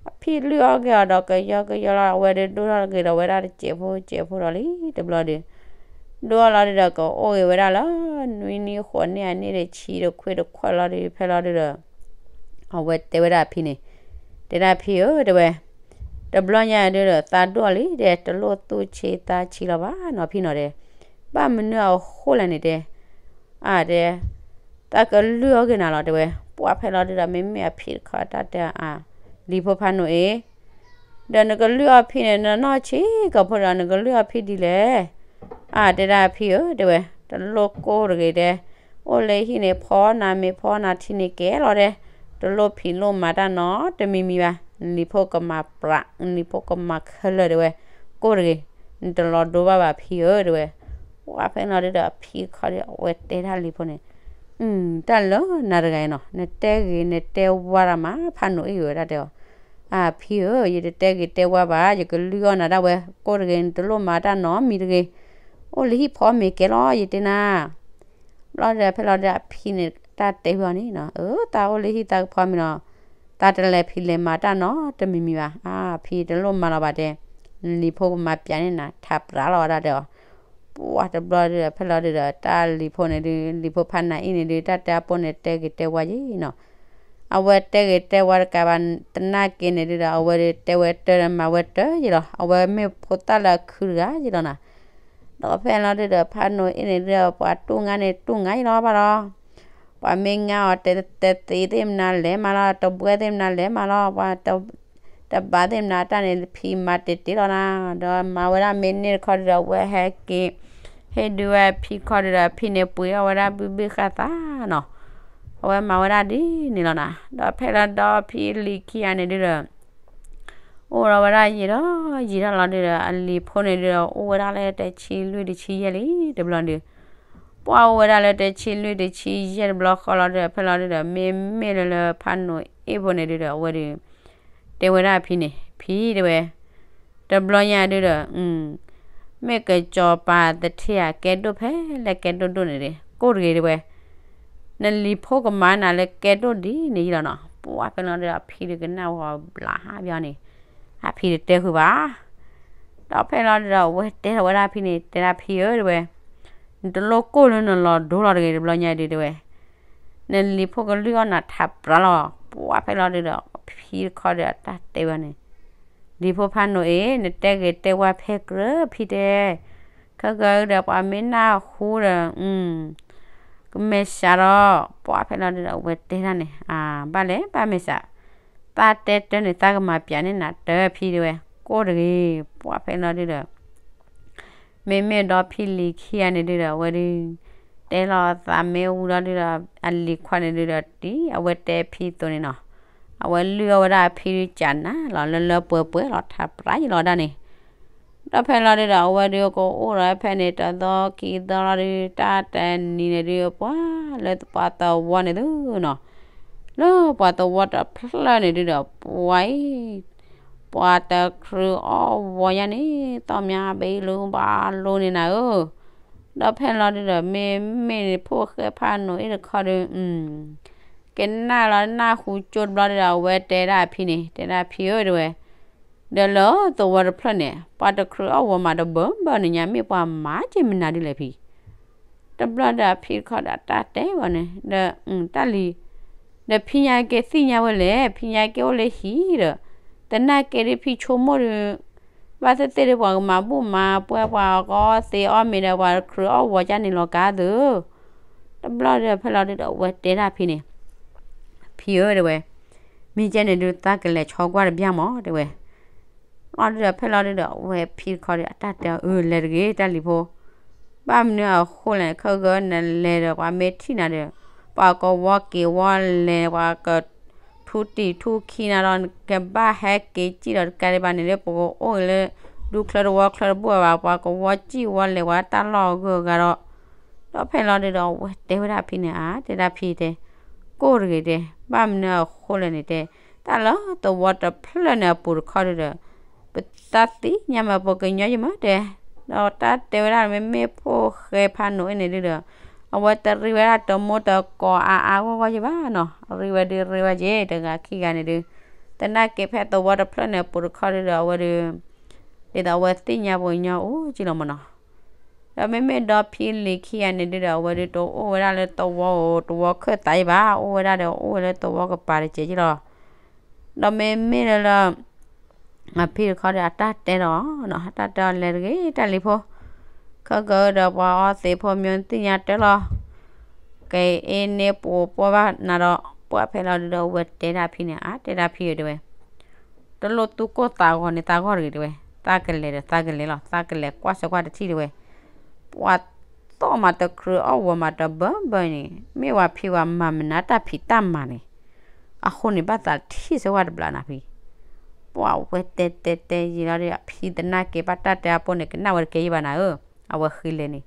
အဖံလုၢ်အီၣ်က့ၤအီၤဒီးကယီကယီလီၤ အဝဲဒုဒိၣ်ထီၣ်က့ၤဒီးဝဲဒၣ်တစဲးဖိစဲးဖိဒီးလံတဘျီဒီး ဒိၣ်ထီၣ်လီၤဒုဒီး ကအိၣ်ဂ့ၤဝဲဒၣ်လၢ နွံနံၣ်ဃိးနံၣ်အနံၣ်ဒီး ဆံဒီးခွံတခွဲးလီၤဒု ဖဲလီၤဒုဒီး အဝဲတဲဝဲဒၣ်အဖံန့ၣ်, တဲဒၣ်ဖံဧၢ တဲဝဲ, တဘျီညါဒုဒီး သးဒိၣ်လံတဲ တလိၣ်သူၣ်ဆံးသးဆံးလီၤဘၣ်နီၤဖံနီၤတဲ, ဘၣ်မနုၤအဃိလဲၣ်န့ၣ်တဲ, အတဲ, သးကလုၢ်အီၣ်က့ၤနၤလီၤတဲဝဲ, ပှၢ်ဖဲလီၤဒုဒီး မ့မ့ၢ်အဖံတခီတၢ်တဲအါ, လံၤဖိဖးနိးအ့ၣ် ဒီးနကလုၢ်အီၣ်ဖံန့ၣ် နနီၢ်ဆံးကီၢ်ဖိဒီး နကလုၢ်အီၣ်ဖံဒ်လဲၣ်. အါ တဲဒၣ်ဖံဧၢ တဲဝဲ, တလိၣ်ကိၢ်တဂ့ၤတဲ, အိၣ်လၢဟံၣ်န့ၣ် ဖီနၤမ့ၤဖီနၤထံန့ၣ်ကဲလီၤတဲ, တလိၣ်ဖံးလိၣ်မၤတၢ်နီတမံၤမံၤဘၣ်, နလံၤဖိကမၤပြး နလံၤဖိကမၤခဲလၢာ်တဲဝဲ, ကိၢ်တဂ့ၤ, နတလီၤဒိဘၣ်ဘၣ်ဖံဧၢ တဲဝဲ, ပှၢ်ဖဲလီၤဒုဒီး အဖံတခီဒီး အဝဲတဲဒၣ်လံၤဖိန့ၣ် တၢ်လၢနၤတဂၤအံၤနီၤ နတဲဂ့ၤနတဲဝါတၢ်မး ဖးနိးအ့ၣ်ဝဲဒၣ်တဲအီၤ, အါ ဖံဧၢ ယတတဲဂ့ၤတဲဝါဘၣ် ယကလုၢ်အီၣ်နၤဒၣ်ဝဲ ကိၢ်တဂ့ၤ နတလိၣ်မၤတၢ်နီတမံၤတဂ့ၤ, အိၣ်လၢဟံၣ်ဖီမ့ၤကဲလီၤ ယတဲနၤ ဘျီဒီးဖဲလီၤဒီးအဖံန့ၣ် တၢ်တဲဝံၤအီၤန့ၣ်နီၤ အၢသးအိၣ်လၢဟံၣ်သးကဖီမ့ၤလီၤ, သးတလဲၤဖံးလဲၤမၤတၢ်နီတမံၤမံၤဘၣ်, အါ ဖံတလိၣ်မၤလီၤဘၣ်တဲ, နလံၤဖိကမၤပၠးန့ၢ်နၤ ထးပြးလီၤဝဲဒၣ်တဲအီၤ, ပှၢ်တဘျီဒီးဖဲလီၤဒုဒီး တၢ်လံၤဖိန့ၣ်ဒု လံၤဖိဖးနၤအ့ၣ်န့ၣ်ဒု တၢ်တဲအါပိန့ၣ် တဲဂ့ၤတဲဝါယ့ၢ်နီၤ အဝဲတဲဂ့ၤတဲဝါတကးဘၣ် တနာ်က့န့ၣ်ဒုဒီး အဝဲဒုတဲဝဲတၢ်ဒီးမၤဝဲတၢ်ယ့ၢ်လီၤ, အဝဲမ့ၢ်ဖိသၣ်လၢအခုတဂၤယ့ၢ်လီၤနၤ, ဒီးဖဲလီၤဒုဒီး ဖးနိးအ့ၣ်န့ၣ်ဒုဒီး ပှၤတူၢ်ငါန့ၣ်တူၢ်ငါယ့ၢ်လီၤဘၣ်လီၤ, ပှၤမ့ၢ်ငါအီၤ တသ့သ့ၣ်မနုၤလဲၤမးလီၤ, တဘှဲသ့ၣ်မနုၤလဲၤမးလီၤ, ပှၤ တဘၣ်သ့ၣ်မနုၤတၢ်န့ၣ် ဖံမၤတ့ၢ်တ့ၢ်လီၤနၤ, ဒီးမၤဝဲဒၣ်မ့ၢ်န့ၢ်တခီဒုဒီး အဝဲဟဲက့ၤ ဟ့ၣ်ဒုးဝဲဖံခီဒုဒီး ဖံန့ၣ်ပှ့ၤအီၣ်ဝဲဒၣ်ဘုဘ့ၣ်ဃာ်သးနီၤ, အဝဲမၤဝဲဒၣ်ဒ်န့ၣ်လီၤနၤ, ဒီးဖဲလီၤဒီးဖံလံၤခံဂၤန့ၣ်ဒုဒီး အိၣ်ဒီးဝဲဒၣ်ယံာ်ဒီးယံာ်တၢ်လီၤဒုဒီး အလံၤဖိန့ၣ်ဒုဒီး အိၣ်ဝဲဒၣ်လၢတဆံလွံၢ်တဆံယဲၢ်လံတဘျီဒု ပှၢ်အိၣ်ဝဲဒၣ်လၢတဆံလွံၢ်တဆံယဲၢ်တဘျီဃီလီၤဒုဒီး ဖဲလီၤဒုဒီး မ့မ့ၢ်လၢလၢဖးနိးအ့ၣ်ဖိန့ၣ်ဒုဒီး အဝဲဒု တဲဝဲဒၣ်ဖံန့ၣ် ဖံတဲဝဲ, တဘျီညါဒုဒီး မ့ၢ်ကစီၤပၤသထ့ဧါကဲဒိၣ်ဖဲလဲၣ်ကဲဒိၣ်ဒိၣ်န့ၣ်ဒု ကိၢ်တဂ့ၤတဲဝဲ, နလံၤဖိကမၤနၤလၢကဲဒိၣ်ဒ်န့ၣ်ယ့ၢ်လီၤနီၤ, ပှၢ်ဖဲလီၤဒုဒီး ဖံဒုကနၣ်ဝဲဘျးဟးဘျီန့ၣ်, အဖံတတဲဃုာ်ဘၣ် ဒီးဖဲလီၤဒုဒီး အဝဲတဲထီၣ်ဝဲဒၣ်ဖံန့ၣ် တဲဒၣ်ဖံဧၢတဲဝဲ, နတလိၣ်ကိၢ်လၢနလီၤဒိလီၤတဂ့ၤ တဘျီညါဒုတဲဝဲ, နလံၤဖိကလုၢ်အီၣ်နၤထးပြးလီၤ, ပှၢ်ဖဲလီၤဒုဒီး ဖံတခီဒီးတၢ်တဲဝဲန့ၣ်, လံၤဖိဖးနိးအ့ၣ် နတဲဂ့ၤတဲဝါဖဲကြၢးဖံတဲ, ခဲကဒီးပှၤမ့ၢ်နၢ်ဟူဒီး ကမဲာ်စးဒီး ပှၢ်ဖဲလီၤဒုဒီး အဝဲတဲဒၣ်န့ၣ် အါ ဘၣ်လဲၣ်ဘၣ်မဲာ်စး, သးတဲတၢ်န့ၣ် သးကမၤပၠးန့ၢ်နၤတၢ်ဖံတဲဝဲ, ကိၢ်တဂ့ၤ, ပှၢ်ဖဲလီၤဒုဒီး မ့မ့ၢ်ဒီးဖံလံၤခံဂၤန့ၣ်ဒုဒီး အဝဲဒု တဲလီၤသးမ့ၢ်ဝံၤလီၤဒုဒီး အလံၤခွါန့ၣ်ဒုဒီး ဒ်အဝဲတဲဖံသိးန့ၣ်နီၤ, အဝဲလုၢ်အီၣ်ဝဲဒၣ်ဖံဒုကနၤလီၤ လၢလၢပှဲၤပှဲၤလီၤ ထးပြးယ့ၢ်လီၤဒၣ်န့ၣ်, ဒီးဖဲလီၤဒုဒီး အဝဲဒုကအိၣ်ဒီးဖဲန့ၣ် တသီခံသီလီၤဒု တၢ်တနံၤန့ၣ်ဒု ပှၤလၢပှၤသဝီန့ၣ်သုနီၤ, လၢပှၤသဝီတဖျၢၣ်န့ၣ်ဒုဒီး ပှၤအံၤ ပှၤတချုးအီၣ်ဝီညါန့ၣ် သီၣ်မါဘ့လူဘၣ်လိန့ၣ်နၤဧၢ, ဒီးဖဲလီၤဒုဒီး မ့မ့ၢ်န့ၣ် ဖိၣ်ဃဲဖးနိးအ့ၣ်တခီဒု ကနၣ်လီၤနၢ်ဟူကၠိတဘျီဒုဒီး အဝဲတဲဒၣ်ဖံန့ၣ် တဲဒၣ်ဖံဧၢတဲဝဲ, ဒီးလၢသဝီတဖျၢၣ်န့ၣ် ပှၤတချုးအီၣ်ဝီမးတဘၢဘၢန့ၣ်ညါ မ့ၢ်ပှၤမၤက့ၤမနုၤဒ်လဲၣ်ဖံ တဘျီဒီးဖံတခီဒီးတၢ်တဲဝဲန့ၣ် ဒီးတၢ်လံၤ, ဒီးဖံညါက့ၤသ့ၣ်ညါဝဲလဲၣ် ဖံညါက့ၤအိၣ်လၢဟံၣ်ဒီး တနာ်က့ၤဒုးဖံဆိကမိၣ်ဒုး ဘၣ်သ့ၣ်သ့ၣ်ဒုးပှၤကမၤဘူၣ်မၤပှဲၤပှၤအီၣ်သ့အီၣ်မ့ၤဒီးပှၤတချုးအီၣ်ဝီကၢ်န့ၣ်လီၤကါသု, တဘျီဒီးဖဲလီၤဒုဒီးအဝဲတဲဒၣ်ဖံန့ၣ် ဖံဧၢတဲဝဲ, မ့ၢ်ကဲန့ၣ်ဒုးသးကလဲၤဆီကွၢ်တဘျီမးတဲဝဲ လီၤဒုဒီးဖဲလီၤဒုဒီး အဝဲဖံတခီဒီး အတၢ်တဲအီၤ အၢ လဲၤတဂ့ၤ တၢ်လံၤဖိ, ဘၣ်မနုၤအဃိလဲၣ်န့ၣ် ခဲကနလဲၤဒီး ပှၤမ့ၢ်ထံၣ်နၤဒီး ပှၤကဝီက့ၤဝီလဲၤ ပှၤကထူတံၢ်ထူခံနၤဒီး ကဘၣ်ဟဲက့ၤစံၣ်ဒီးတကးဒံးဘၣ်န့ၣ်လၢ ပကအိၣ်လၢ ဒူချၢတဝီချၢတဘိဘၣ် ပှၤကဝီစံၣ်ဝီလဲၤ ပှၤတၢ်လီၢ်အဂုၤအဂၤဒီး ဒီးဖဲလီၤဒုဒီး အဝဲတဲဝဲဒၣ်ဖံန့ၣ် အါ တဲဒၣ်ဖံတဲ ကိၢ်တဂ့ၤတဲ, ဘၣ်မနုၤအဃိလဲၣ်န့ၣ်တဲ, တၢ်လၢသဝီတဖျၢၣ်န့ၣ်အပူၤတခီဒုဒီး ပသးသ့ၣ်ညါမး ပကညီယမးတဲ, ဒီးတၢ်တဲဝဲဒၣ်မ့မ့ၢ်ဖိၣ်ဃဲဖးနိးအ့ၣ်န့ၣ်ဒုဒီး အဝဲတရံးဝဲဒၣ်တမူတကိးအါအါဂီၢ်ဂီၢ်ယဘၣ်နီၤ, ရံးဝဲဒုးရံးဝဲက့ၤ တဂၤခံဂၤန့ၣ်ဒုး, သနာ်က့ဖဲသဝီတဖျၢၣ်န့ၣ် အပူၤတခီဒုးဒီးအဝဲဒုး, ဒ်သိးအဝဲသ့ၣ်ညါပှၤကညီအိၣ်က့လီၤမၢ်နီၤ. ဒီးမ့မ့ၢ်ဒီဖံလံၤခံဂၤန့ၣ်ဒုးဒီး အဝဲဒုးတအိၣ်ဝဲဒၣ်လၢသဝီဧိၤ သဝီခၢၣ်သးယဘၣ်, အိၣ်ဝဲဒၣ်ဒီး အိၣ်ဝဲလၢသဝီကပၤတစဲးက့လီၤ. ဒီးမ့မ့ၢ်လၢလၢ အဖံတခီဒီးအတၢ်တဲဒီး, အတၢ်တဲအီၤလဲၤတဂ့ၤ တၢ်လံၤဖိ, ခဲကဒီးပှၤအီသံးဖိမ့ၢ်သ့ၣ်ညါတၢ်လီၤ, ကအဲၣ်န့ၢ်ပှၤပှၢ်ဘၣ်နၤဒီး, ပှၢ်ဖဲလီၤဒုးဒီးအဝဲတဲဒၣ်ဖံန့ၣ်, အါ တဲဒၣ်ဖံဧၢ တဲဝဲ, တလိၣ်သူၣ်ကိၢ်သးဂီၤန့ၣ်သးဂီၢ်တဂ့ၤ တဲဝဲ, သးကလဲၤဒီးသးကလဲၤလီၤ, သးကလဲၤကွၢ်ဆၢကွၢ်တထံၣ် တဲဝဲ, ပှၤသီၣ်မးတကြၢးအီၣ်ဝီၤမးတဘၢဘၢန့ၣ် မ့ၢ်ဝဲဖံဝဲမၤမနုၤတၢ်ဖံးတၢ်မၤန့ၣ်, အဃိန့ၣ်ဘၣ်သးထံၣ်ဆၢကွၢ်တဘျီနၤဖံ, ပှၤဝဲတဲတဲတဲယံာ်လီၤဒီး အဖံသနာ်က့ဘၣ်တၢ်တဲအဖိန့ၣ် ကနၣ်ဝဲတကဲယဘၣ်နၤဧၢ, အဝဲဃ့လဲၤန့ၣ်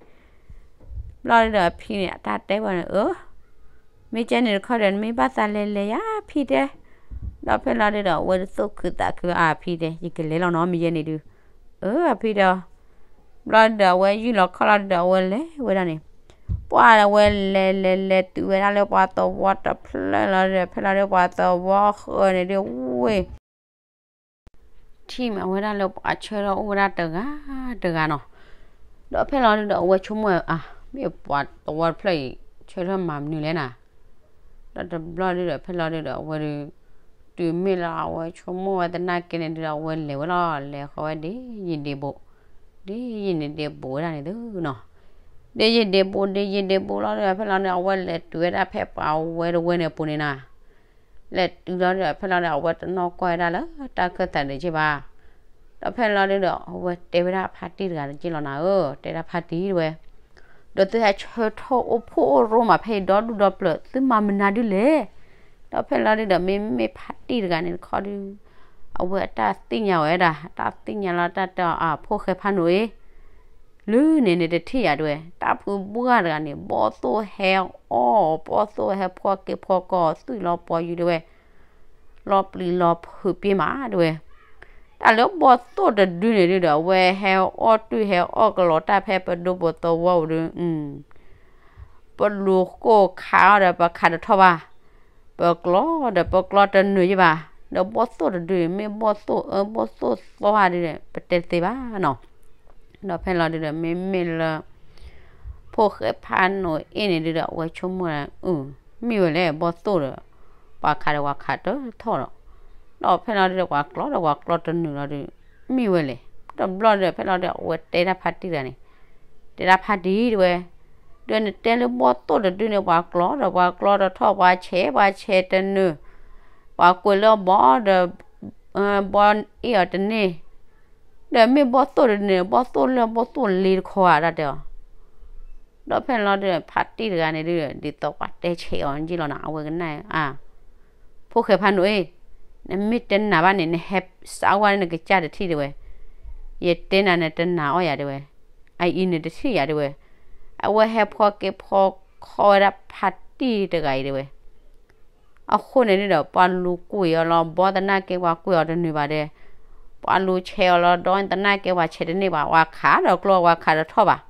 ဘျီဒုးဒီးအဖံန့ၣ် အတၢ်တဲဝဲန့ၣ် အၢ, မ့ၢ်ကဲန့ၣ်တခီဒီး နမ့ၢ်ဘၣ်သးလဲၤလဲၤယၤဖံတဲ, ဒီးဖဲလီၤဒုးဒီး အဝဲဒုးသူၣ်ခုသးခုအဖံတဲ ယကလဲၤလီၤနီၤ မ့ၢ်ယဲန့ၣ်ဒုး, အၢ အဖံတဲ, ဘျီဒုးဒီးအဝဲယုၢ်လီၤခီၣ်လီၤဒုးဒီး အဝဲလဲၤဝဲဒၣ်န့ၣ်, ပှၤအဝဲလဲၤလဲၤလဲၤတုၤဝဲဒၣ်လၢပှၤသဝီတဖျၢၣ်လီၤဒီး ဖဲလီၤဒုးပှၤသဝီဃၢၤန့ၣ်ဒုးဝ့ၢ် ထံၣ်မးဝဲဒၣ်လၢပှၤဆၢထၢၣ်အိၣ်ဝဲဒၣ်တဂၤတဂၤနီၤ, ဒီးဖဲလီၤဒုးဒီးအဝဲဆိကမိၣ်ဝဲ အါ မ့ၢ်ပှၤသဝီတဖျၢၣ်အံၤ ဆၢထၢၣ်မၤမနုၤလဲၣ်နၤ, ဒီးတဘျီဒုးဒီးဖဲလီၤဒုးဒီးအဝဲဒုး, တုၤမ့ၢ်လၢအဝဲဆိကမိၣ်ဝဲသနာ်က့န့ၣ်ဒုးဒီး အဝဲလဲၤဝဲလီၤ လဲၤဃီဝဲဒ်ယံာ်ဒ့းဘူး, ဒ်ယံာ်န့ၣ်ဒ့းဘူးဝဲဒၣ်န့ၣ်သုနီၤ, ဒ်ယံာ်ဒ့းဘူး ဒ်ယံာ်ဒ့းဘူးလီၤဒီး ဖဲလီၤဒုးအဝဲလဲၤတုၤဝဲဒၣ်ဖဲပှၤဝဲတဝဲန့ၣ်အပူၤန့ၣ်နၤ လဲၤတုၤလီၤဒီး ဖဲလီၤဒီး အဝဲတနီၣ်ကွၢ်ဝဲဒၣ်လၢတၢ်ခၢၣ်သးဒံးက့ဘၣ်, ဒီးဖဲလီၤဒုးဒီး အဝဲတဲဝဲဒၣ်ဖါတံၢ်တဂၤတက့လီၤနၤဧၢ, တဲဒၣ်ဖါတံၢ်တဝဲ, ဒီးသုဟဲဆၢထၢၣ်အိၣ်ဖှိၣ်အိၣ်ရိမးဖဲအံၤဒီဒူၣ်ဒီပျၢၤ သုမၤမနုၤဒုလဲၣ်, ဒီးဖဲလီၤဒုးဒီး မ့မ့ၢ်ဖါတံၢ်တဂၤန့ၣ်တခီဒုး အဝဲအတၢ်သ့ၣ်ညါဝဲဒၣ် တၢ်သ့ၣ်ညါလီၤတၢ်တဲအီၤ အဖိၣ်ဃဲဖးနိၣ်အ့ လၢန့ၣ်န့ၣ်တထံၣ်ယၤတဲဝဲ, တၢ်ဖုဘှၢ်တဂၤန့ၣ် ဘီၣ်သိၣ်ဟဲအီၣ် ဘီၣ်သိၣ်ဟဲဖှီၣ်က့ၤဖှီၣ်ကီၢ် သွံၣ်လီၤပှီၤယုၤတဲဝဲ, လီၤပျံၤလီၤဖုးပ့ၤမးတဲဝဲ, တၢ်လၢဘီၣ်သိၣ်တဒုန့ၣ်ဒုဒီး အဝဲဟဲအီၣ်တုၢ်ဟဲအီၣ်ကလီၤတၢ်ဖဲပဒိပသဝီပူၤဒီး ပလူၤကိၢ်ခးအီၤဒီး ပခးတထီၣ်ဘၣ်, ပကျီဒီးပကျီတနုာ်ယဘၣ်, ဒီးဘီၣ်သိၣ်တဒုန့ၣ် မ့ၢ်ဘီၣ်သိၣ်အၢဘီၣ်သိၣ်သီဧါဒုဒီး ပတဲတသ့ဘၣ်နီၤ, ဒီးဖဲလီၤဒုဒီး မ့မ့ၢ်လၢ ဖိၣ်ဃဲဖးနိၣ်အ့ၣ်န့ၣ်ဒုဒီး အဝဲဆိကမိၣ်ဒၣ် အၢ မ့ၢ်ဝဲလဲၣ် ဘီၣ်သိၣ်ဒီး ပှၤခးဒီးပှၤခးတထီၣ်ဒီး, ဒီးဖဲလီၤဒုဒီး ပှၤကျီဒီးပှၤကျီတနုာ်လီၤဒုး မ့ၢ်ဝဲလဲၣ်, တဘျီဒုဒီး ဖဲလီၤဒုဒီး အဝဲတဲဒၣ်ဖါတံၢ်တဂၤန့ၣ်, တဲဒၣ်ဖါတံၢ်တဲဝဲ, ဒီးနတဲလၢဘီၣ်သိၣ်တဒုန့ၣ် ပှၤကျီဒီးပှၤကျီတထီၣ် ပှၤဆဲးပှၤဆဲးတနုာ်, ပှၤကွံာ်လၢအဘီဒီး ဘီအ့ၣ်အီၤတန့ၢ်, ဒီးမ့ၢ်ဘီၣ်သိၣ်တဒုန့ၣ် ဘီၣ်သိၣ်လၢဘီၣ်သိၣ်လ့တခီဧါ တၢ်တဲအီၤ, ဒီးဖဲလီၤဒုဒီး ဖါတံၢ်တဂၤန့ၣ်ဒုဒီး ဒ်သိးပှၤတဲဆဲးအီၤန့ၣ်က့လီၤနၤ အဝဲကနၣ်အါ ဖိၣ်ဃဲဖးနိၣ်အ့ၣ်, နမ့ၢ်တနာ်ဘၣ်န့ၣ် နဟဲစးဝါလၢနကစၢ်တထံၣ်တဲဝဲ, ယတဲနၤနတနာ်အီၣ်ယၤတဲဝဲ, အအံၤန့ၣ်တထံၣ်ယၤတဲဝဲ, အဝဲဟဲဖှီၣ်က့ၤဖှီၣ်ခီဝဲဒၣ်ဖါတံၢ်တဂၤအံၤတဲဝဲ အဃိန့ၣ်ဒုဒီး ပှၤလူၤကွံာ်အီၤလီၤ ဘီသနာ်က့ပှၤကွံာ်အီၤတနုာ်ဘၣ်ဒီး, ပှၤလူၤဆဲးအီၤလီၤ ဒီသနာ်က့ပှၤဆဲးတန့ၢ်ဘၣ် ပှၤခးဒီးကျီပှၤခးတထီၣ်ဘၣ်,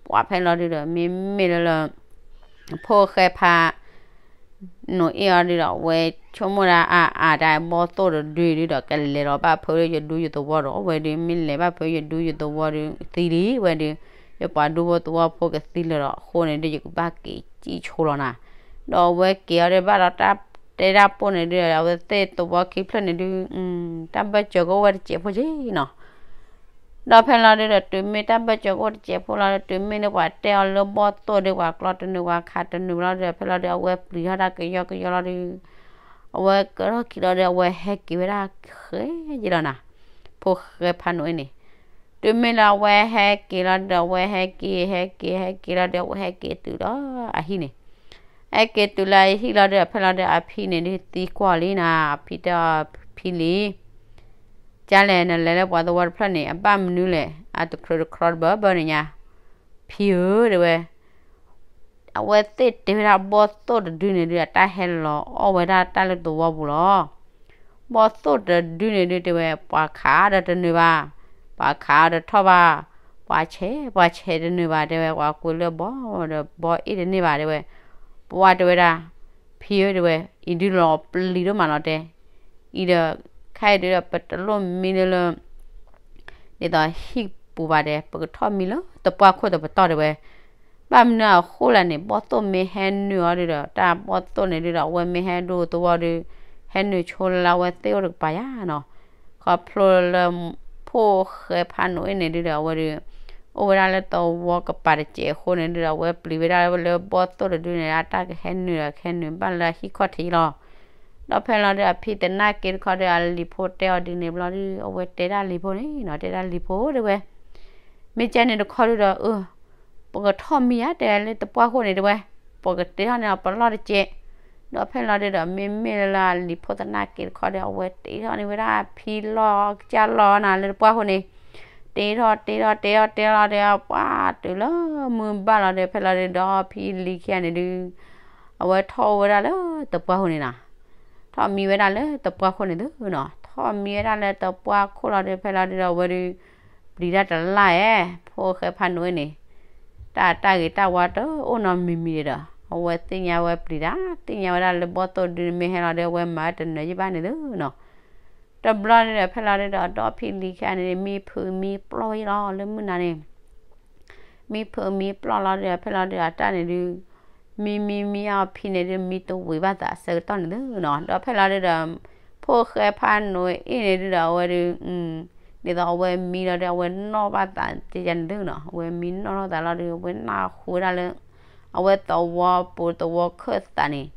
ပှၤဖဲလီၤဒုဒီး မ့မ့ၢ်လၢလၢ ဖိၣ်ဃဲဖး နိၣ်အ့ၣ်အီၤဒုဒီး အဝဲဆိကမိၣ်ဒၣ်အါအါတၢ်ဘီၣ်သိၣ်တဒုဒုဒီး ကလဲၤလီၤဘၣ်ဖဲယဒူယသဝီဒီး အဝဲဒုးမ့ၢ်လဲၤဘၣ်ဖဲယဒူယသဝီဒီး သံလံဝဲဒုး, ယပှၤဒူဖိသဝီဖိကသံလၢၤဒီး အဃိန့ၣ်ဒုး ယကဘၣ်က့ၤစံၣ်ဆိလီၤနၤ, ဒီးအဝဲက့ၤအီၤဒုးဘၣ်ဒီးတၢ်တဲတၢ်ပိၢ်န့ၣ်ဒုး အဝဲသ့ၣ်သဝီခံဖျၢၣ်န့ၣ်ဒုး တၢ်ဘၢၣ်စၢၤကအိၣ်ဝဲတစဲးဖိက့နီၤ ဒီးဖဲလီၤဒုဒီး တုၤမ့ၢ်တၢ်ဘၢၣ်စၢၤကအိၣ်တစဲးဖိလီၤဒီး တုၤမ့ၢ်လၢပှၤတဲအီၤလၢဘီၣ်သိၣ်ဒီး ပှၤကျီတနုာ် ပှၤခးတနုာ်လီၤဒီး ဖဲလီၤဒုး အဝဲပျံၤထီၣ်တၢ်ကယီကယီလီၤဒုး, အဝဲကထီၣ်ခံလီၤဒီး အဝဲဟဲက့ၤဝဲဒၣ်ဃဲယံၤလီၤနၤ, ဖိၣ်ဃဲဖးနိၣ်အ့ၣ်န့ၣ်, တုၤမ့ၢ်လၢအဝဲဟဲက့ၤလီၤဒီး အဝဲဟဲက့ၤ ဟဲက့ၤ ဟဲက့ၤလီၤဒီးအဝဲဟဲက့ၤတုၤဒီးအဟံၣ်န့ၣ်, ဟဲက့ၤတုၤလၢအဟံၣ်လီၤဒီး ဖဲလီၤဒုး အဖံန့ၣ်ဒုးသံကွၢ်လံနၤ, အဖံတဲအီၤဖံလံ ကလဲၣ် နလဲၤလၢပှၤသဝီတဖျၢၣ်န့ၣ် အဘၣ်မနုၤလဲၣ် အတကြၢးတကြၢးတဘၢဘၢန့ၣ်ညါ, ဖံဧၢ တဲဝဲ, အဝဲသ့ၣ်တဲဝဲဒၣ်ဘီၣ်သိၣ်တဒုန့ၣ်ဒုး အတၢ်ဟဲလီၤအီၣ်ဝဲဒၣ်တၢ်လၢသဝီပူၤလီၤ, ဘီၣ်သိၣ်တဒုန့ၣ်ဒုးတဲဝဲ ပှၤခးဒီးတနုာ်ဘၣ်, ပှၤခးဒီးတထီၣ်ဘၣ်, ပှၤဆဲး ပှၤဆဲးတနုာ်ဘၣ်တဲဝဲ ပှၤကွံာ်လၢဘီဒီး ဘီအ့ၣ်တန့ၢ်ဘၣ်တဲဝဲ, ပှၤတဲဝဲဒၣ်, ဖံဧၢတဲဝဲ, အံၤဒုးလီၤပျံၤဒိၣ်မးလီၤတဲ, အံၤဒီး ခဲအံၤဒုးဒီး ပတလိၣ်မံလၢလၢ ဒ်သိးဟံၣ်ပူၤဘၣ်တဲ, ပကထီၣ်မံလၢသပှၢ်ခိၣ်တပတီၢ်တဲဝဲ, ဘၣ်မနုၤအဃိလဲၣ်န့ၣ် ဘီၣ်သိၣ်မ့ၢ်ဟဲနုာ်အီၤဒုးဒီး တၢ်ဘီၣ်သိၣ်န့ၣ်ဒုးဒီး အဝဲမ့ၢ်ဟဲဒိသဝီဒုး, ဟဲနုာ်ဆိလၢအဝဲသ့ၣ်အိၣ်တကပၤယါနီၤ, ခီဖျိလၢ ဖိၣ်ဃဲဖးနိးအ့ၣ်န့ၣ်ဒုးဒီး အဝဲဒုး အိၣ်ဝဲဒၣ်လၢသဝီကပၤတစဲးအဃိန့ၣ်ဒုးဒီး အဝဲပျံၤဝဲဒၣ်လၢဘီၣ်သိၣ်တဒုန့ၣ် အတၢ်ကဟဲနုာ်ဒီး ကဟဲနုာ်ဘၣ်လၢအဟံၣ်ခီၣ်ထံးလီၤ. ဒီးဖဲလီၤဒုး အဖံသနာ်က့တခီဒီး အလံၤဖိတဲအီၤဒ်န့ၣ်ဘျီဒုး အဝဲတဲဒၣ်လံၤဖိန့ၣ်နီၤ, တဲဒၣ်လံၤဖိတဲဝဲ, မ့ၢ်ကဲန့ၣ်တခီဒုးဒီး အၢ ပကထီၣ်မံယါတဲလၢသပှၢ်ခိၣ်န့ၣ်တဲဝဲ, ပကတ့ထီၣ်န့ၢ်အီၤပလီၢ်တစဲး, ဒီးဖဲလီၤဒုးဒီး မ့မ့ၢ်လၢအလံၤဖိသနာ်က့တခီဒီး အဝဲတ့ထီၣ်န့ၢ်ဝဲဒၣ်ဖံလီၢ်ကစၢ်လီၢ်နၤလၢသပှၢ်ခိၣ်န့ၣ်, တ့ထီၣ်တ့ထီၣ်တ့ထီၣ်တ့ထီၣ်လီၤဒီး ပှၤတုၤလၢမုၢ်ဘၣ်လီၤဒီး ဖဲလီၤဒုးဒီး ဖံလံၤခံဂၤန့ၣ်ဒုး အဝဲထီၣ်အိၣ်ဝဲဒၣ်လၢသပှၢ်ခိၣ်န့ၣ်နီၤ, ထီၣ်မံဝဲဒၣ်လၢသပှၢ်ခိၣ်န့ၣ်သုနီၤ, ထီၣ်မံဝဲဒၣ်လၢသပှၢ်ခိၣ်လီၤဒီး ဖဲလီၤဒုးဒီး အဝဲဒုး ပျံၤတၢ်တလါဧဲ, ဖိၣ်ဃဲဖးနိးအ့ၣ်န့ၣ်, တၢ်တၢ်ဂ့ၤတၢ်ဝါတအိၣ်နီတမံၤမံၤဒီး အဝဲသ့ၣ်ညါဝဲပျံၤတၢ်, သ့ၣ်ညါဝဲဒၣ်လၢဘီၣ်သိၣ်ဒုးမ့ၢ်ဟဲလီၤဒီး အဝဲမၤတနၢၤယဘၣ်န့ၣ်သုနီၤ, တဘျီန့ၣ်ဒီး ဖဲလီၤဒုးဒီး ဒီဖံလံၤခံဂၤန့ၣ် မံဖုးမံပျီၢ်ယလီၤ လၢမုၢ်နၤန့ၣ် မံဖုးမံပျီၢ်လီၤဒီး ဖဲလီၤဒုးဒီး အတၢ်န့ၣ်ဒုး မံမံမံအီၤဖံန့ၣ်ဒုး မံတဝံၤဘၣ်သးအဆၢကတီၢ်န့ၣ်သုနီၤ, ဒီးဖဲလီၤဒုးဒီး ဖိၣ်ဃဲဖးနိးအ့ၣ်န့ၣ်ဒုးဒီး အဝဲဒုး ဒ်သိးအဝဲမံလီၤဒီး အဝဲနီၣ်ဘၣ်သးတယၤန့ၣ်သုနီၤ, အဝဲမံနီၣ်ထီၣ်သးလီၤဒီး အဝဲနၢ်ဟူဝဲဒၣ်လၢ အဝဲသဝီပူၤသဝီခၢၣ်သးန့ၣ်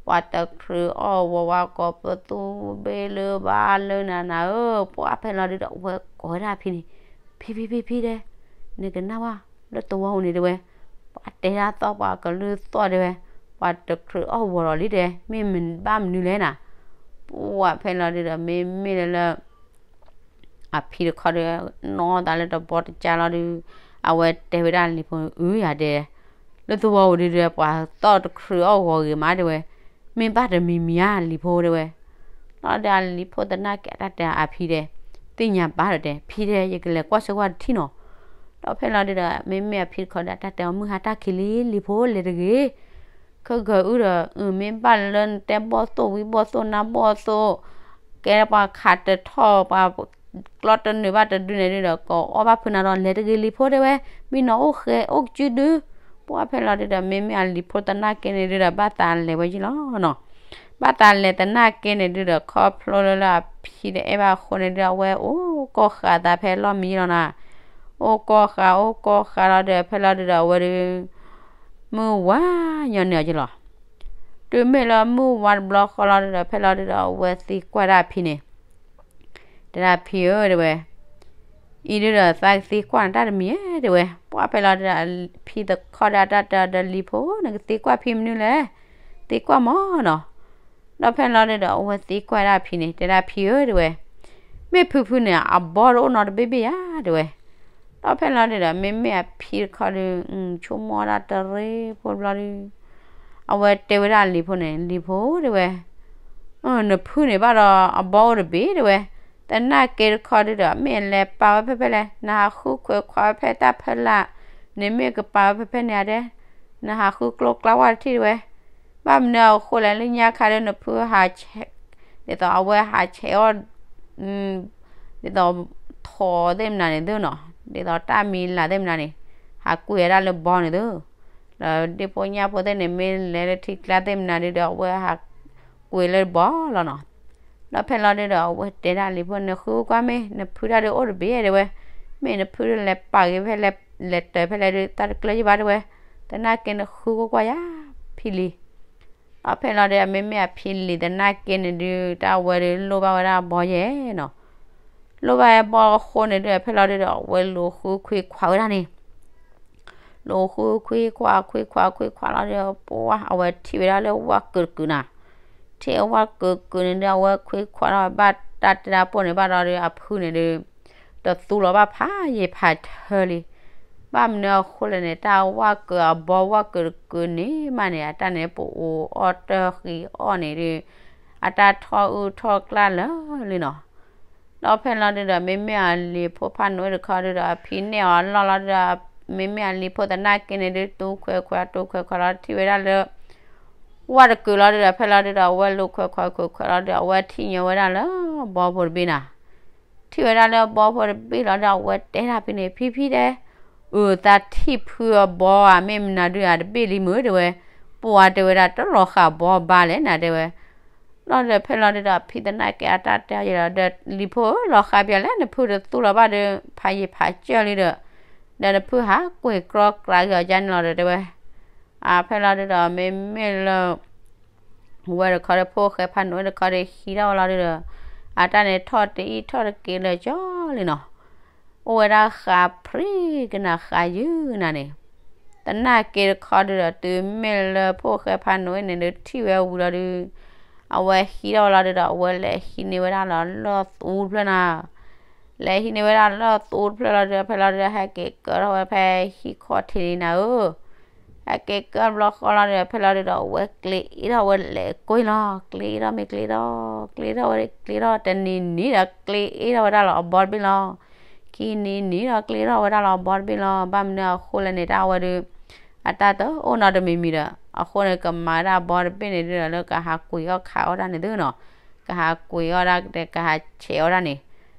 ပှၤတချုးအီၣ်ဝီၤဝါကိးပသူဘ့ၣ်လၢဘၣ်လၢနၤနၤဧၢ, ပှၤဖဲလီၤဒုးဒီး အဝဲကိးဝဲဒၣ်ဖံန့ၣ်, ဖံဖံဖံဖံတဲ, နကနၣ်ဝဲ လၢသဝီပူၤန့ၣ်တဲဝဲ, ပှၤတဲဒၣ်သီၣ်ပှၤကလုၢ်သီၣ်တဲဝဲ, ပှၤတချုးအီၣ်ဝီၤဒီးလံတဲ, မ့ၢ်မဘၣ်မနုၤလဲၣ်နၤ, ပှၤဖဲလီၤဒုးဒီး မ့မ့ၢ်လၢလၢ အဖံတခီဒီး နီၣ်သးလၢတဘီတကၢလီၤဒုး အဝဲတဲဝဲဒၣ်လံၤဖိ အုယၤဒဲး, လၢသဝီပူၤဒုးဒီး ပှၤသီၣ်တချုးအီၣ်ဂီၤဂ့ၤမးတဲဝဲ, မ့ၢ်ဘၣ်တမံၤမံၤဧါလံၤဖိတဲဝဲ, လီၤဒီးအလံၤဖိသနာ်က့အတၢ်တဲအဖံတဲ, သ့ၣ်ညါဘၣ်ဒီးတဲ ဖံတဲ ယကလဲၤကွၢ်ဆၢကွၢ်တထံၣ်နီၤ, ဒီးဖဲလီၤဒုးဒီး မ့မ့ၢ်အဖံတခီဒီး အတၢ်တဲအီၤ မုၢ်ဟါတၢ်ခံးလံလံၤဖိလဲၤတဂ့ၤ ခဲကၢအုဒီး မ့ၢ်ဘၣ်လၢနတဲဘီၣ်သိၣ်ဝံၤဘီၣ်သိၣ်နါဘီၣ်သိၣ်, ကဲပှၤခးတထီၣ်ပှၤကျီတနုာ်ဘၣ်တဒုန့ၣ်ဒုးဒီး ကအီၣ်ဘၣ်ဖုးနၤဒီး လဲၤတဂ့ၤလံၤဖိတဲဝဲ, မ့ၢ်နီၤအိၣ်ဃဲအိၣ်ကစုဒု, ပှၤဖဲလီၤဒုးဒီး မ့မ့ၢ်အလံၤဖိသနာ်က့န့ၣ်ဒုးဒီး ဘၣ်သးလဲၤဝဲယံၤလီၤနီၤ, ဘၣ်သးလဲၤသနာ်က့န့ၣ်ဒုးဒီး ခီဖျိလၢလၢအဖံတအဲၣ်ဘၣ်အဃိန့ၣ်ဒုး အဝဲအိၣ်ကီၢ်ဃာ်သးဖဲလီၢ်မံလီၤနၤ, အိၣ်ကီၢ်ဃာ်အိၣ်ကီၢ်ဃာ်လီၤဒီး ဖဲလီၤဒုးဒီး အဝဲဒုး မုၢ်ဝါညီနုၢ်အီၤက့ၤလီၤ. တုၤမ့ၢ်လၢမုၢ်ဝါတဘျီဃီလီၤဒီး ဖဲလီၤဒုးဒီး အဝဲသံကွၢ်ဒၣ်အဖံန့ၣ်, တဲဒၣ်ဖံဧၢတဲဝဲ, အံၤဒုးဒီးသးကသံကွၢ်နၤတၢ်တမံၤဧဲတဲဝဲ, ပှၤဖဲလီၤဒုးဒီး ဖံတခီဒီးအတၢ်တဲအီၤဒီး လံၤဖိ နကသံကွၢ်ဖံမနုၤလဲၣ်, သံကွၢ်မၢ်နီၤ. ဒီးဖဲလီၤဒုးဒီး အဝဲသံကွၢ်ဒၣ်ဖံန့ၣ် တဲဒၣ်ဖံဧၢတဲဝဲ, မ့ၢ်ဖုဖုန့ၣ် အဘီတအိၣ်နီတဘ့ၣ်ဘ့ၣ်ဧါတဲဝဲ, ဒီးဖဲလီၤဒုးဒီး မ့မ့ၢ်အဖံတခီဒီး ဆိကမိၣ်ဒၣ်တရ့ဖိတဘျီဒုး အဝဲတဲဝဲဒၣ်လံၤဖိန့ၣ် လံၤဖိတဲဝဲ, နဖုန့ၣ်ဘၣ်ဒီးအဘီအိၣ်တဘ့ၣ်တဲဝဲ, သနာ်က့တခီဒုးဒီး မ့ၢ်လဲၤပာ်ဝဲဖဲဖဲလဲၣ် နဟးဃုခွဲးခွးဝဲဖဲတၢ်ဖီလာ်, နမ့ၢ်ကပာ်ဝဲဖဲဖဲန့ၣ်ဧါဒဲး, နဟးဃုကျိကျါဝဲတထံၣ်တဲဝဲ, ဘၣ်မနုၤအဃိလဲၣ် လၢညါခါဒီးနဖုဟးဆဲး, ဒ်သိးအဝဲဟးဆဲးအီၣ် ဒ်သိးထိးသ့ၣ်မနုၤန့ၣ်သုနီၤ, ဒ်သိးတၢ်မံၤလၢ်သ့ၣ်မနုၤန့ၣ်, ဟးကွံာ်ဝဲဒၣ်လၢဘီန့ၣ်သု, ဒီးဒ့ၣ်ဖိညၣ်ဖိသ့ၣ်န့ၣ် မ့ၢ်လဲၤလၢထံကျါသ့ၣ်မနုၤဒုးဒီး အဝဲဟးကွံာ်လၢဘီလီၤနီၤ. ဒီးဖဲလီၤဒုးဒီး အဝဲတဲဒၣ်လံၤဖိ နဃုကွၢ်မ့ၢ် နဖုတၢ်ဒုးအိၣ်တဘ့ၣ်တဲဝဲ, မ့ၢ်နဖုဒုးလဲၤပာ်က့ၤဖဲလဲၣ် လဲၤတၢၤဖဲလဲၣ်ဒုး တၢ်တကျၢၤယဘၣ်တဲဝဲ, သနာ်က့နဃုကွၢ်ကွၢ်ယၤ ဖံလံၤ ဒီးဖဲလီၤဒုး မ့မ့ၢ်အဖံလံၤသနာ်က့န့ၣ်ဒုး တၢ်ဝဲဒုးလိၣ်ဘၣ်ဝဲဒၣ်အဘီယဲၢ်နီၤ, လိၣ်ဘၣ်အဘီအဃိန့ၣ်ဒုး ဖဲလီၤဒုးဒီး အဝဲလူၤဃုခွံခွးဝဲဒၣ်န့ၣ်, လူၤဃုခွံခွး ခွံခွး ခွံခွးလီၤဒီး ပှၤအဝဲထံၣ်ဝဲဒၣ်လၢဝၣ်ကုာ်တကုာ်နၤ, ထံၣ်ဝၣ်ကုာ်ကုာ်န့ၣ်ဒုး အဝဲခွံခွးထီၣ်ဘၣ်တၢ်တဲတၢ်ပိၢ်န့ၣ်ဘၣ်ဒီး အဖုန့ၣ်ဒုး တသူလီၤဘၣ်ဖးယံာ်ဖးထၢလံ. ဘၣ်မနုၤအဃိလဲၣ်န့ၣ် တၢ်ဝၣ်ကုာ်အဘီဝၣ်ကုာ်တကုာ်န့ၣ်မးန့ၣ် အတၢ်န့ၣ် ပအိၣ်အီၣ်တၢ်ဃံအီၣ်န့ၣ်ဒုး အတၢ်ထီၣ်အုၣ်ထီၣ်ကျၢ်လၢာ်လံနီၤ. ဒီးဖဲလီၤဒုဒီး မ့မ့ၢ်အလံၤဖိဖးနိးအ့ၣ်တခီဒုဒီး အဖံန့ၢ်အီၤလီၢ်လီၤဒုဒီး မ့မ့ၢ်အလံၤဖိသနာ်က့န့ၣ်ဒု တူၢ်ခွဲးခွဲးတူၢ်ခွဲးခွဲးလီၤ ထံၣ်ဝဲဒၣ်လၢ ဝၣ်တကုာ်လီၤဒုဒီး ဖဲလီၤဒုဒီး အဝဲလူၤခွဲးခွဲးခွဲးခွဲးလီၤဒုဒီး အဝဲထံၣ်ညီဝဲဒၣ်လၢဘီဖိတဘ့ၣ်နၤ ထံၣ်ဝဲဒၣ်လၢဘီဖိတဘ့ၣ်လီၤဒီး အဝဲတဲဒၣ်ဖံန့ၣ် ဖံဖံတဲ, အုး သးထံၣ်ဖုအဘီဧါ မ့ၢ်မနုၤဒုဧါ တဘ့ၣ်လံမုာ်တဲဝဲ, ပှၤတဲဝဲဒၣ် တလီၤဃာ်ဘီဘါလဲၣ်နၤတဲဝဲ, လီၤဒီးဖဲလီၤဒုဒီး ဖံသနာ်က့အတၢ်တဲအီၤယဲဒီး ဒီးလံၤဖိဧၢ လီၤဃာ်ပၠးလဲၣ် နဖုတသူလီၤဘၣ်ဒီး ဖးယံာ်ဖးစၢၢ်လံဒီး, ဒီးနဖုဟးကွံာ်ကြီကြးက့ၤအီၤကန့ၣ်လီၤဒီးတဲဝဲ, အဖဲလီၤဒုဒီး မ့မ့ၢ်လၢ ဝဲတခီဒီး ဖိၣ်ဃဲဖးနိးအ့ၣ်တခီဒီး ဟံးထီၣ်ဝဲလီၤဒုဒီး, အတၢ်န့ၣ်ထီၣ်တအံၣ်ထီၣ်တက့ၤလၢာ်ကၠီလံနီၤ, အိၣ်ဝဲဒၣ်ဃးပြံကနၤဃးယုၢ်နၤန့ၣ်, သနာ်က့တခီဒုဒီး တုၤမ့ၢ်လၢဖိၣ်ဃဲဖးနိးအ့ၣ်န့ၣ်ဒုး ထံၣ်ဝဲဝံၤလီၤဒုး, အဝဲဟံးထီၣ်ဝဲလီၤဒုဒီး အဝဲလဲၤဟံးန့ၢ်ဝဲဒၣ်လၢလီၢ်သူတဖျၢၣ်နၤ လဲၤဟံးန့ၢ်ဝဲဒၣ်လၢသူတဖျၢၣ်လီၤဒုး ဖဲလီၤဒုဒီး ဟဲက့ၤကၢထီၣ်ဝဲဖဲဟံၣ်ခီၣ်ထံးန့ၣ်နၤဧၢ, ဟဲက့ၤကၢဘျီဃီလီၤဒုး ဖဲလီၤဒုဒီး အဝဲကျ့အ့ၣ်ထီၣ်ဝဲလဲၤကွံာ်လီၤ ကျ့အ့ၣ်ထီၣ်မ့ၢ်ကျ့ထီၣ် ကျ့ထီၣ်ဝဲကျ့ထီၣ်တနံၤနံၤဒီး ကျ့အ့ၣ်ထီၣ်ဝဲဒၣ်လီၤအဘီတဘ့ၣ်လီၤ, ခံနံၤနံၤဒီး ကျ့ထီၣ်ဝဲဒၣ်လီၤအဘီတဘ့ၣ်လီၤ ဘၣ်မနုၤအဃိလဲၣ်န့ၣ် တၢ်ဝဲဒုး အတၢ်တအိၣ်နီတမံၤမံၤဒီး အဃိန့ၣ် ကမၤဝဲဒၣ်အဘီတဘ့ၣ်န့ၣ်ဒုဒီး လၢကဟးကွံာ်အီၣ်ခးအီၣ်တၢ်န့ၣ်သုနီၤ, ကဟးကွံာ်အီၣ်ဒၣ် ကဟးဆဲးအီၣ်ဒၣ်န့ၣ်, ဒီး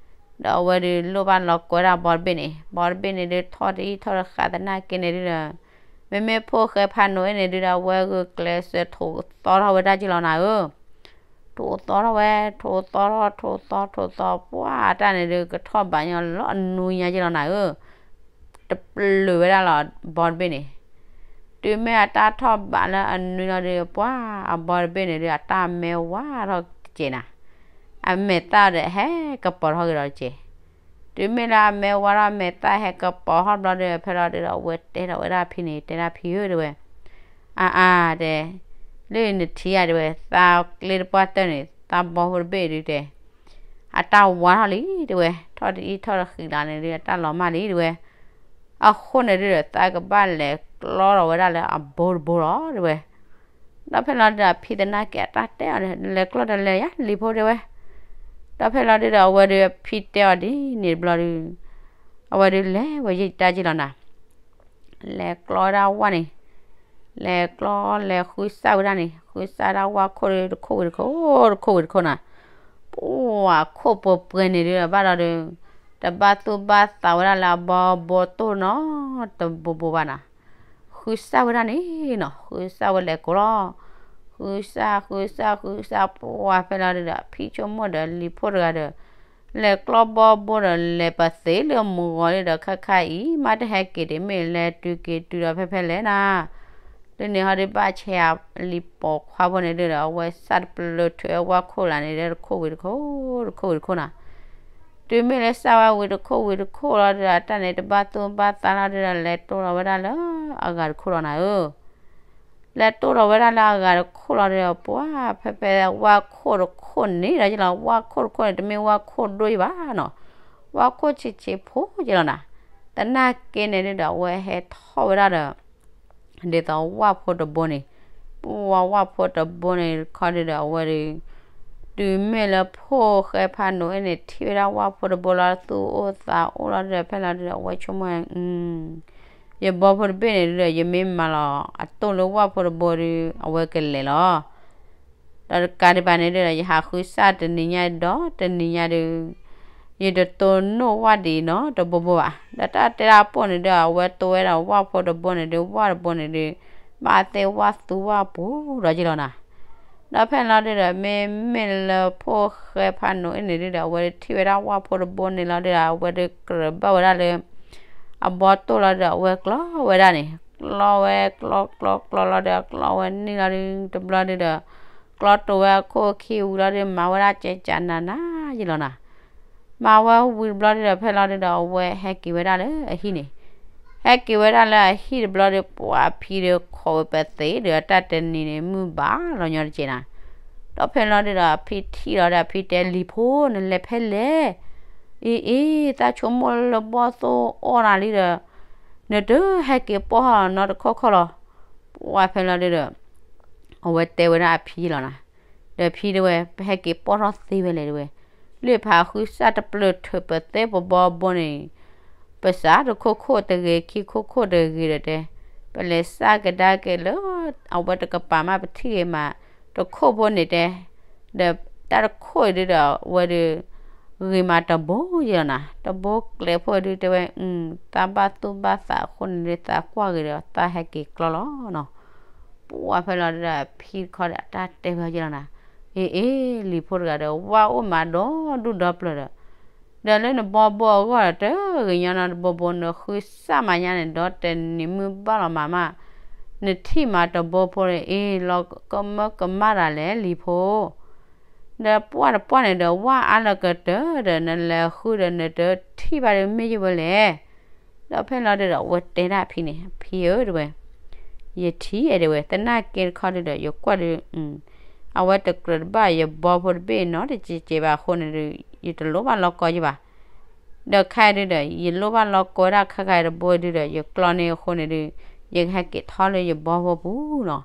အဝဲဒုးလိၣ်ဘၣ်လီၤကွဲဒၣ်အဘီတဘ့ၣ်န့ၣ် ဘီတဘ့ၣ်န့ၣ်ဒုးထီၣ်တအံၣ်ထီၣ်တဃးသနာ်က့န့ၣ်ဒုဒီး, မ့မ့ၢ်ဖိၣ်ဃဲဖးနိးအ့ၣ်န့ၣ်ဒုဒီး အဝဲဂုာ်ကျဲးစၢးထိးသီထီၣ်ဝဲဒၣ်က့လီၤနၤဧၢ ထိးသီထီၣ်ဝဲ ထိးသီထီၣ် ထိးသီ ထိးသီ ပှၢ်အတၢ်န့ၣ်ဒုး ကထီၣ်ဘးညီလီၤအနူညါက့လီၤနၤဧၢ, တပျုာ်ဝဲဒၣ်လီၤ ဘီတဘ့ၣ်န့ၣ်, တုၤမ့ၢ်အတၢ်ထီၣ်ဘးလၢအနူလီၤဒုး ပှၢ်အဘီတဘ့ၣ်န့ၣ်ဒုး အတၢ်မဲဝါထီၣ်တကဲးနၤ, အမဲာ်သၣ်ဒီးဟဲကပီၤထီၣ်က့ၤဒီးတကဲး, တုၤမ့ၢ်လၢအမဲာ်ဝါထီၣ်အမဲာ်သၣ်ဟဲကပီၤထီၣ်ဘျီဒုး ဖဲလီၤဒုဒီး အဝဲတဲထီၣ်ဝဲဒၣ်ဖံန့ၣ် တဲဒၣ်ဖံဧၢတဲဝဲ အါအါတဲ, လၢနထံၣ်ဧါတဲဝဲ သးကျ့တပှၢ်တၢၢ်န့ၣ် သးဘီဖိတဘ့ၣ်ဒုတဲ, အတၢ်ဝါထီၣ်လံတဲဝဲ ထီၣ်တအံၣ်ထီၣ်တဃံးလၢန့ၣ်ဒုး အတၢ်လီၤမၢ်လံတဲဝဲ, အဃိန့ၣ်ဒုဒီး သးကဘၣ်လဲၤကျီထီၣ်ဝဲဒၣ်လၢအဘိတဘိလီၤတဲဝဲ, ဒီးဖဲလီၤဒုဒီး အဖံသနာ်က့အတၢ်တဲအီၤန့ၣ် လဲၤကျီဒီးလဲၤယါလံၤဖိတဲဝဲ, ဒီးဖဲလီၤဒုဒီး အဝဲဒုးအဖံတဲအီၤဒ်န့ၣ်တဘျီဒုး, အဝဲဒုးလဲၤဝဲယံာ်တၢ်က့လီၤနၤ လဲၤကျီဝဲဒၣ်ဝၣ်န့ၣ်, လဲၤကျီလဲၤဃုစၢ်ဝဲဒၣ်န့ၣ် ဃုစၢ်ဒၣ်ဝၣ်ခိၣ်တခိၣ်ဝံၤတခိၣ် တခိၣ်ဝံၤတခိၣ်နၤ, ပှၢ်ခိၣ်ပှဲၤပှဲၤန့ၣ်ဒုး ဘၣ်ဒီးဒုး, တဘၣ်သူၣ်ဘၣ်သးဝဲဒၣ်လၢအဘီဘိတိၢ်နီၤ, တဘိဘိဘၣ်နၤ, ဃုစၢ်ဝဲဒၣ်န့ၣ်နီၤ ဃုစၢ်ဝဲလဲၤကိးလီၤ, ဃုစၢ်ဃုစၢ်ဃုစၢ်ပှၢ်ဖဲလီၤဒုဒီး ဖံဆိကမိၣ်ဒီးလံၤဖိတဂၤဒီး လဲၤကျီဘီဘိဒီးလဲၤပသ့လၢမုၢ်ဂီၤလံဒီး ခါခါအံၤ မ့ၢ်တဟဲက့ၤဒံး မ့ၢ်လဲၤတုၤက့ၤတုၤဒီးဖဲဖဲလဲၣ်နၤ, လၢန့ၣ်ဟီဒုးဘၣ်ဆဲးအလံၤပိာ်ခွါဖိန့ၣ်ဒုဒီး အဝဲစၢ်တပျၢၤထွဲဝၣ်ခိၣ်လၢန့ၣ်ဒီး တခိၣ်ဝံၤတခိၣ်, တခိၣ်ဝံၤတခိၣ်နၤ တုၤမ့ၢ်လၢစၢ်ဝဲဝံၤတခိၣ်ဝံၤတခိၣ်လီၤဒုဒီး အတၢ်န့ၣ်တဘၣ်သူၣ်ဘၣ်သးလီၤဒုဒီး လဲၤတိၢ်လီၤဝဲဒၣ်လၢအဂၤတခိၣ်လီၤနၤဧၢ လဲၤတိၢ်လီၤဝဲဒၣ်လၢအဂၤတခိၣ်လီၤဒီး ပှၢ်ဖဲဖဲဝၣ်ခိၣ်တခိၣ်န့ၣ်ဒီးကလီၤ ဝၣ်ခိၣ်တခိၣ်န့ၣ် တမ့ၢ်ဝၣ်ခိၣ်ဒိၣ်အံၤဘၣ်နီၤ, ဝၣ်ခိၣ်ဆံးဆံးဖိကလီၤနၤ, သနာ်က့န့ၣ်ဒုဒီး အဝဲဟဲထီၣ်ဝဲဒၣ်ဒီး ဒ်သိးဝၣ်ဖိတဘိန့ၣ်, ပှၢ်ဝၣ်ဖိတဘိန့ၣ်တခီဒုဒီး အဝဲဒုး တုၤမ့ၢ်လၢဖိၣ်ဃဲဖးနိးအ့ၣ်န့ၣ် ထံၣ်ဝဲဒၣ်ဝၣ်ဖိတဘိလီၤ သူၣ်အိၣ်သးအိၣ်လီၤဒုဒီး ဖဲလီၤဒုဒီး အဝဲဆိကမိၣ် ယဘီဖိတဘ့ၣ်န့ၣ်ဒုဒီး ယမ့ၢ်မၤလီၤအတိၢ်လၢဝၣ်ဖိတဘိဒု အဝဲကလဲၤလီၤ, ဒီးတကးဒံးဘၣ်န့ၣ်ဒုဒီး ယဟးဃုစၢ်တနံၤညါဒီးတနံၤညါဒု ယတတိၢ်နီၣ်ဝၣ်ဒံးနီတဘိဘိဘၣ်. ဒီးတၢ်တဲတၢ်ပိၢ်န့ၣ်ဒု အဝဲတိၢ်ဝဲဒၣ်ဝၣ်ဖိတဘိန့ၣ်ဒု ဝၣ်တဘိန့ၣ်ဒု ဘၣ်သ့ၣ်ဝၣ်သူဝၣ်ပူၤဒီးကလီၤနၤ. ဒီးဖဲန့ၣ်လီၤဒုဒီး မ့မ့ၢ်လၢဖိၣ်ဃဲဖးနိးအ့ၣ်န့ၣ်ဒုဒီး အဝဲဒုးထံၣ်ဝဲဒၣ်ဝၣ်ဖိတဘိန့ၣ်လီၤဒုဒီး အဝဲဒုးကြၢးဘၣ်ဝဲဒၣ်လၢ အဘီတိၢ်လီၤဒုဒီး အဝဲကျီဝဲဒၣ်န့ၣ် ကျီဝဲကျီကျီကျီလီၤဒုဒီး ကျီဝဲန့ၣ်လီၤဒု တဘျီဒုဒီး ကျီတိၤဝဲအခိၣ်ခံဝံၤလီၤဒု မၤဝဲဒၣ်ကဲကးနးနးယလီၤနၤ. မၤဝဲဝံၤတဘျီဒုဒီး ဖဲလီၤဒုဒီး အဝဲဟဲက့ၤဝဲဒၣ်လၢအဟံၣ်န့ၣ် ဟဲက့ၤဝဲဒၣ်လၢအဟံၣ်တဘျီဒီး ပှၤဖံဒီးခိးဝဲပသ့ဒီး တၢ်တနံၤန့ၣ် မုၢ်ဘၣ်လီၤညီတက့ၢ်နၤ. ဒီးဖဲန့ၣ်လီၤဒုဒီး အဖံထံၣ်လီၤဒီး အဖံတဲ လံၤဖိ နလဲၤဖဲလဲၣ်. အ့အ့ သးဆိကမိၣ်လၢဘီၣ်သိၣ်အီၣ်နၤလံဒီး နတဟဲက့ၤပီၢ်ထီၣ်နီတခီၣ်ခီၣ်လီၤ. ပှၤဖဲန့ၣ်လီၤဒုဒီး အဝဲတဲဝဲဒၣ်အဖံလီၤနၤ. ဒီးဖံတဲဝဲ ပဟဲက့ၤပီၢ်ထီၣ်သ့ဝဲလဲၣ်တဲဝဲ. လ့ၣ်ဖးဃုစၢ်တပျၢၢ်ထၢၣ်ပသဲပဘီဘိန့ၣ်, ပစၢ်တခိၣ်ခိၣ်တဂ့ၤ ခံခိၣ်ခိၣ်တဂ့ၤဒီးတဲ, ပလဲၤစၢ်ကဒါက့ၤလၢ အဝဲတကပၤမး ပထံၣ်ဂ့ၤမး တခိၣ်ဖိန့ၣ်တဲ, ဒီးတၢ်တခိၣ်အံၤဒုဒီး အဝဲဒုး ဂ့ၤမးတဘိယဲလီၤနၤ, တဘိကျဲးဖိဒုတဲဝဲ, သးဘၣ်သူၣ်ဘၣ်သးအဃိန့ၣ်ဒု သးကွၢ်ဂ့ၤဒီး သးဟဲက့ၤကျီလီၤနီၤ. ပှၢ်ဖဲလီၤဒုဒီး အဖံတခီဒီး အတၢ်တဲဝဲယဲလီၤနၤ, အ့ အ့ လံၤဖိတဂၤဒီး ဝၣ်အိၣ်မးဒီဒူၣ်ဒီပျၢၢ်ဒီး ဒီးလၢနဘီဘိအဂီၢ်ဒီး တဂ့ၤညီနီတဘိဘိ နဃုစၢ်မးညါန့ၣ် ဒီးတနံၤမုၢ်ဘၣ်လီၤမးမး, နထံၣ်မးတဘိဖိဒီး အ့ လီၤကမၢကမၣ်တၢ်လဲၣ် လံၤဖိ ဒီးပှၢ်တပှၢ်န့ၣ်ဒီး ဝၣ်အါလၢကတၢၢ်ဒီး နလဲၤဃုဒီး နတထံၣ်ဘၣ်ဒီးမ့ၢ်ယဝဲလဲၣ်. ဒီးဖဲလီၤဒုဒီး အဝဲတဲဒၣ်အဖံန့ၣ်, ဖံဧၢ တဲဝဲ, ယထံၣ်တဲဝဲ, သနာ်က့တခီဒုဒီး ယကွၢ်ဒု အဝဲတကြၢးတဘၣ်ယဘီဖိတဘ့ၣ်နီတစဲးစဲးဘၣ်အဃိန့ၣ်ဒု, ယတလိၣ်ဘၣ်လီၤကီယဘၣ်. ဒီးခဲဒုဒီး ယလိၣ်ဘၣ်လီၤကီဝဲဒၣ်ခါခါတဘိဒုဒီး ယကျီန့ၢ်အဃိန့ၣ်ဒု, ယကဟဲက့ၤထီၣ်လၢယဘီဖိပူၤနီၤ.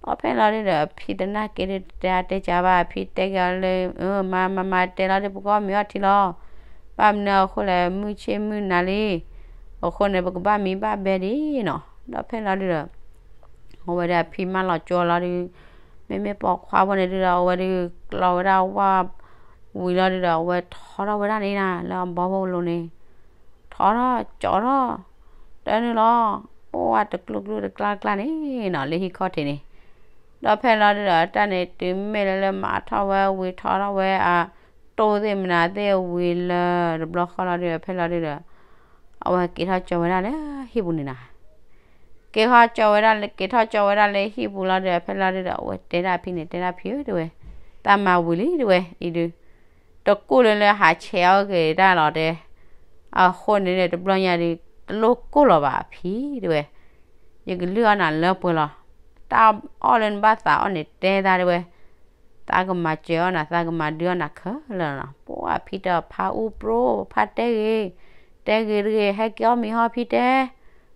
ဒီးဖဲလီၤဒုဒီး အဖံသနာ်က့ဒု တဲအါတဲကၢဘၣ် အဖံတဲက့ၤအီၤလၢ, မၤမၤမၤတဲလီၤဒု ပကအီၣ်မ့ၤအီထံလီၤ. ဘၣ်မနုၤအဃိလဲၣ် မုၢ်ဆ့ၣ်မုၢ်နၤလံ အဃိန့ၣ် ပကဘၣ်မံဘၣ်ဘဲဒ်နီၤ. ဒီးဖဲလီၤဒုဒီး အဝဲဒၣ်အဖံမၢလီၤကၠိလီၤဒု, မ့မ့ၢ်ပိာ်ခွါဖိန့ၣ်ဒုဒီး အဝဲဒုကျီဝဲဒၣ်ဝၣ်ဝံၤလီၤဒုဒီး အဝဲထီထီၣ်ဝဲဒၣ်န့ၣ်နၤ လၢအဘီဖိလိၤန့ၣ်, ထီထီၣ်ကၠီထီၣ် တၢ်နုာ်လီၤ, အိၣ်ဝဲတကျိၣ်ကျိၣ်တကျါကျါန့ၣ်နီၤ လၢဟံၣ်ခီၣ်ထံးန့ၣ်. ဒီးဖဲလီၤဒုဒီး တၢ်န့ၣ်တုၤမ့ၢ်လၢလၢမၤထီၣ်ဝဲဝံၤ ထီထီၣ်ဝဲအတိၢ်သ့ၣ်မနုၤသ့ၣ်ဝံၤလၢတဘျီဃီလီၤဒုဒီး ဖဲလီၤဒုဒီး အဝဲက့ၤထီၣ်ကၠီဝဲဒၣ်လၢဟံၣ်ပူၤန့ၣ်နၤ. က့ၤထီၣ်ကၠီဝဲဒၣ်လၢ က့ၤထီၣ်ကၠီဝဲဒၣ်လၢဟံၣ်ပူၤလီၤဒုဒီး ဖဲလီၤဒုဒီး အဝဲတဲဒၣ်အဖံန့ၣ် တဲဒၣ်ဖံဧၢ တဲဝဲ, တၢ်မၤဝံၤလံ တဲဝဲ, အံၤဒု တကိၢ်လၢလၢဟးဆဲးအီၣ်က့ၤတၢ်လီၤတဲ, အဃိန့ၣ်ဒီး တဘျီညါဒု တလိၣ်ကိၢ်လီၤဘၣ်အဖံ တဲဝဲ, ယကလုၢ်အီၣ်နၤလၢပှဲၤလီၤ. တၢ်အီၣ်လၢနဘၣ်သးအီၣ်န့ၣ် တဲသး တဲဝဲ, သးကမၤစၢၤအီၣ်နၤ သးကမၤဒုးအီၣ်နၤခဲလၢာ်လီၤ. ပှၢ်ဖံတဖးအူပြိ ဖးတဲဂ့ၤ, တဲဂ့ၤတဂ့ၤ ဟဲက့ၤအီၣ်မ့ၤဟီ ဖံတဲ,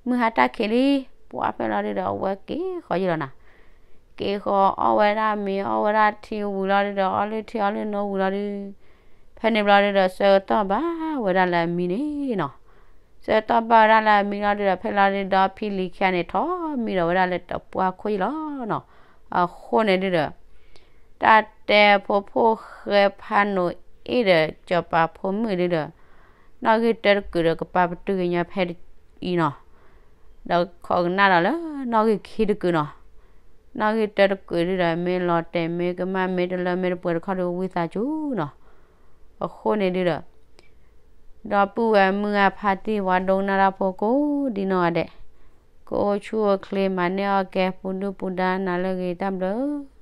မုၢ်ဟါတၢ်ခံးလံ. ပှၢ်ဖဲလီၤဒုဒီး အဝဲက့ၤဃီၤယံၤလီၤနၤ. က့ၤဃီၤအီၣ်ဝဲဒၣ်မ့ၤ အီၣ်ဝဲဒၣ်ထံဝံၤလီၤဒုဒီး အီၣ်လုၢ်ထံအီလုၢ်နိဝံၤလီၤဒု, ဖဲန့ၣ်ဘျီဒုဒီး ဆၢကတီၢ်ဘၣ်ဝဲဒၣ်လၢအမံန့ၣ်နီၤ. ဆၢကတီၢ်ဘၣ်ဝဲဒၣ်လၢအမံလီၤဒုဒီး ဖဲလီၤဒုဒီး ဖံလံၤခံဂၤန့ၣ် ထီၣ်မံဒီးဝဲဒၣ်လၢတပှၢ်ခိၣ်ယံၤလီၤနီၤ. အဃိန့ၣ်ဒုဒီး တၢ်တဲဖိဖိဃဲဖးနိၤအ့ၣ်ဒီး စီၤပၤဖိမုၣ်ဒုဒီး နီၣ်ဂံၢ်တၢတကုာ်ဒီး ကပာ်ပတုာ်ကညီဖဲအံၤနီၤ. ဒီးခိးကနၣ်ဒီးလၢနီၣ်ဂံၢ်ခံတကုာ်နီၤ. နီၣ်ဂံၢ်တၢတကုာ်ဒုဒီး မ့ၢ်လီၤတဲာ်မ့ၢ်ကမၣ်မ့ၢ်တလၢမ့ၢ်တပှဲၤတခီဒီး ဝံသးစူၤနီၤ. အဃိန့ၣ်ဒုဒီး ဒီပုၢ်ဝဲၢ်မုၢ်ဂၢ်ဖါတံၢ် ပှၤဒိကနၣ်တၢ်ဖိကိးဒ်နီၢ်ဂၤဒဲး, ကအိၣ်ဆူၣ်အိၣ်ချ့ မၤန့ၢ်အီၣ်ကဲ ပူၤဒုၣ်ပူၤဒါ နၤလၢအဂ့ၤ တၢ်ဘျုး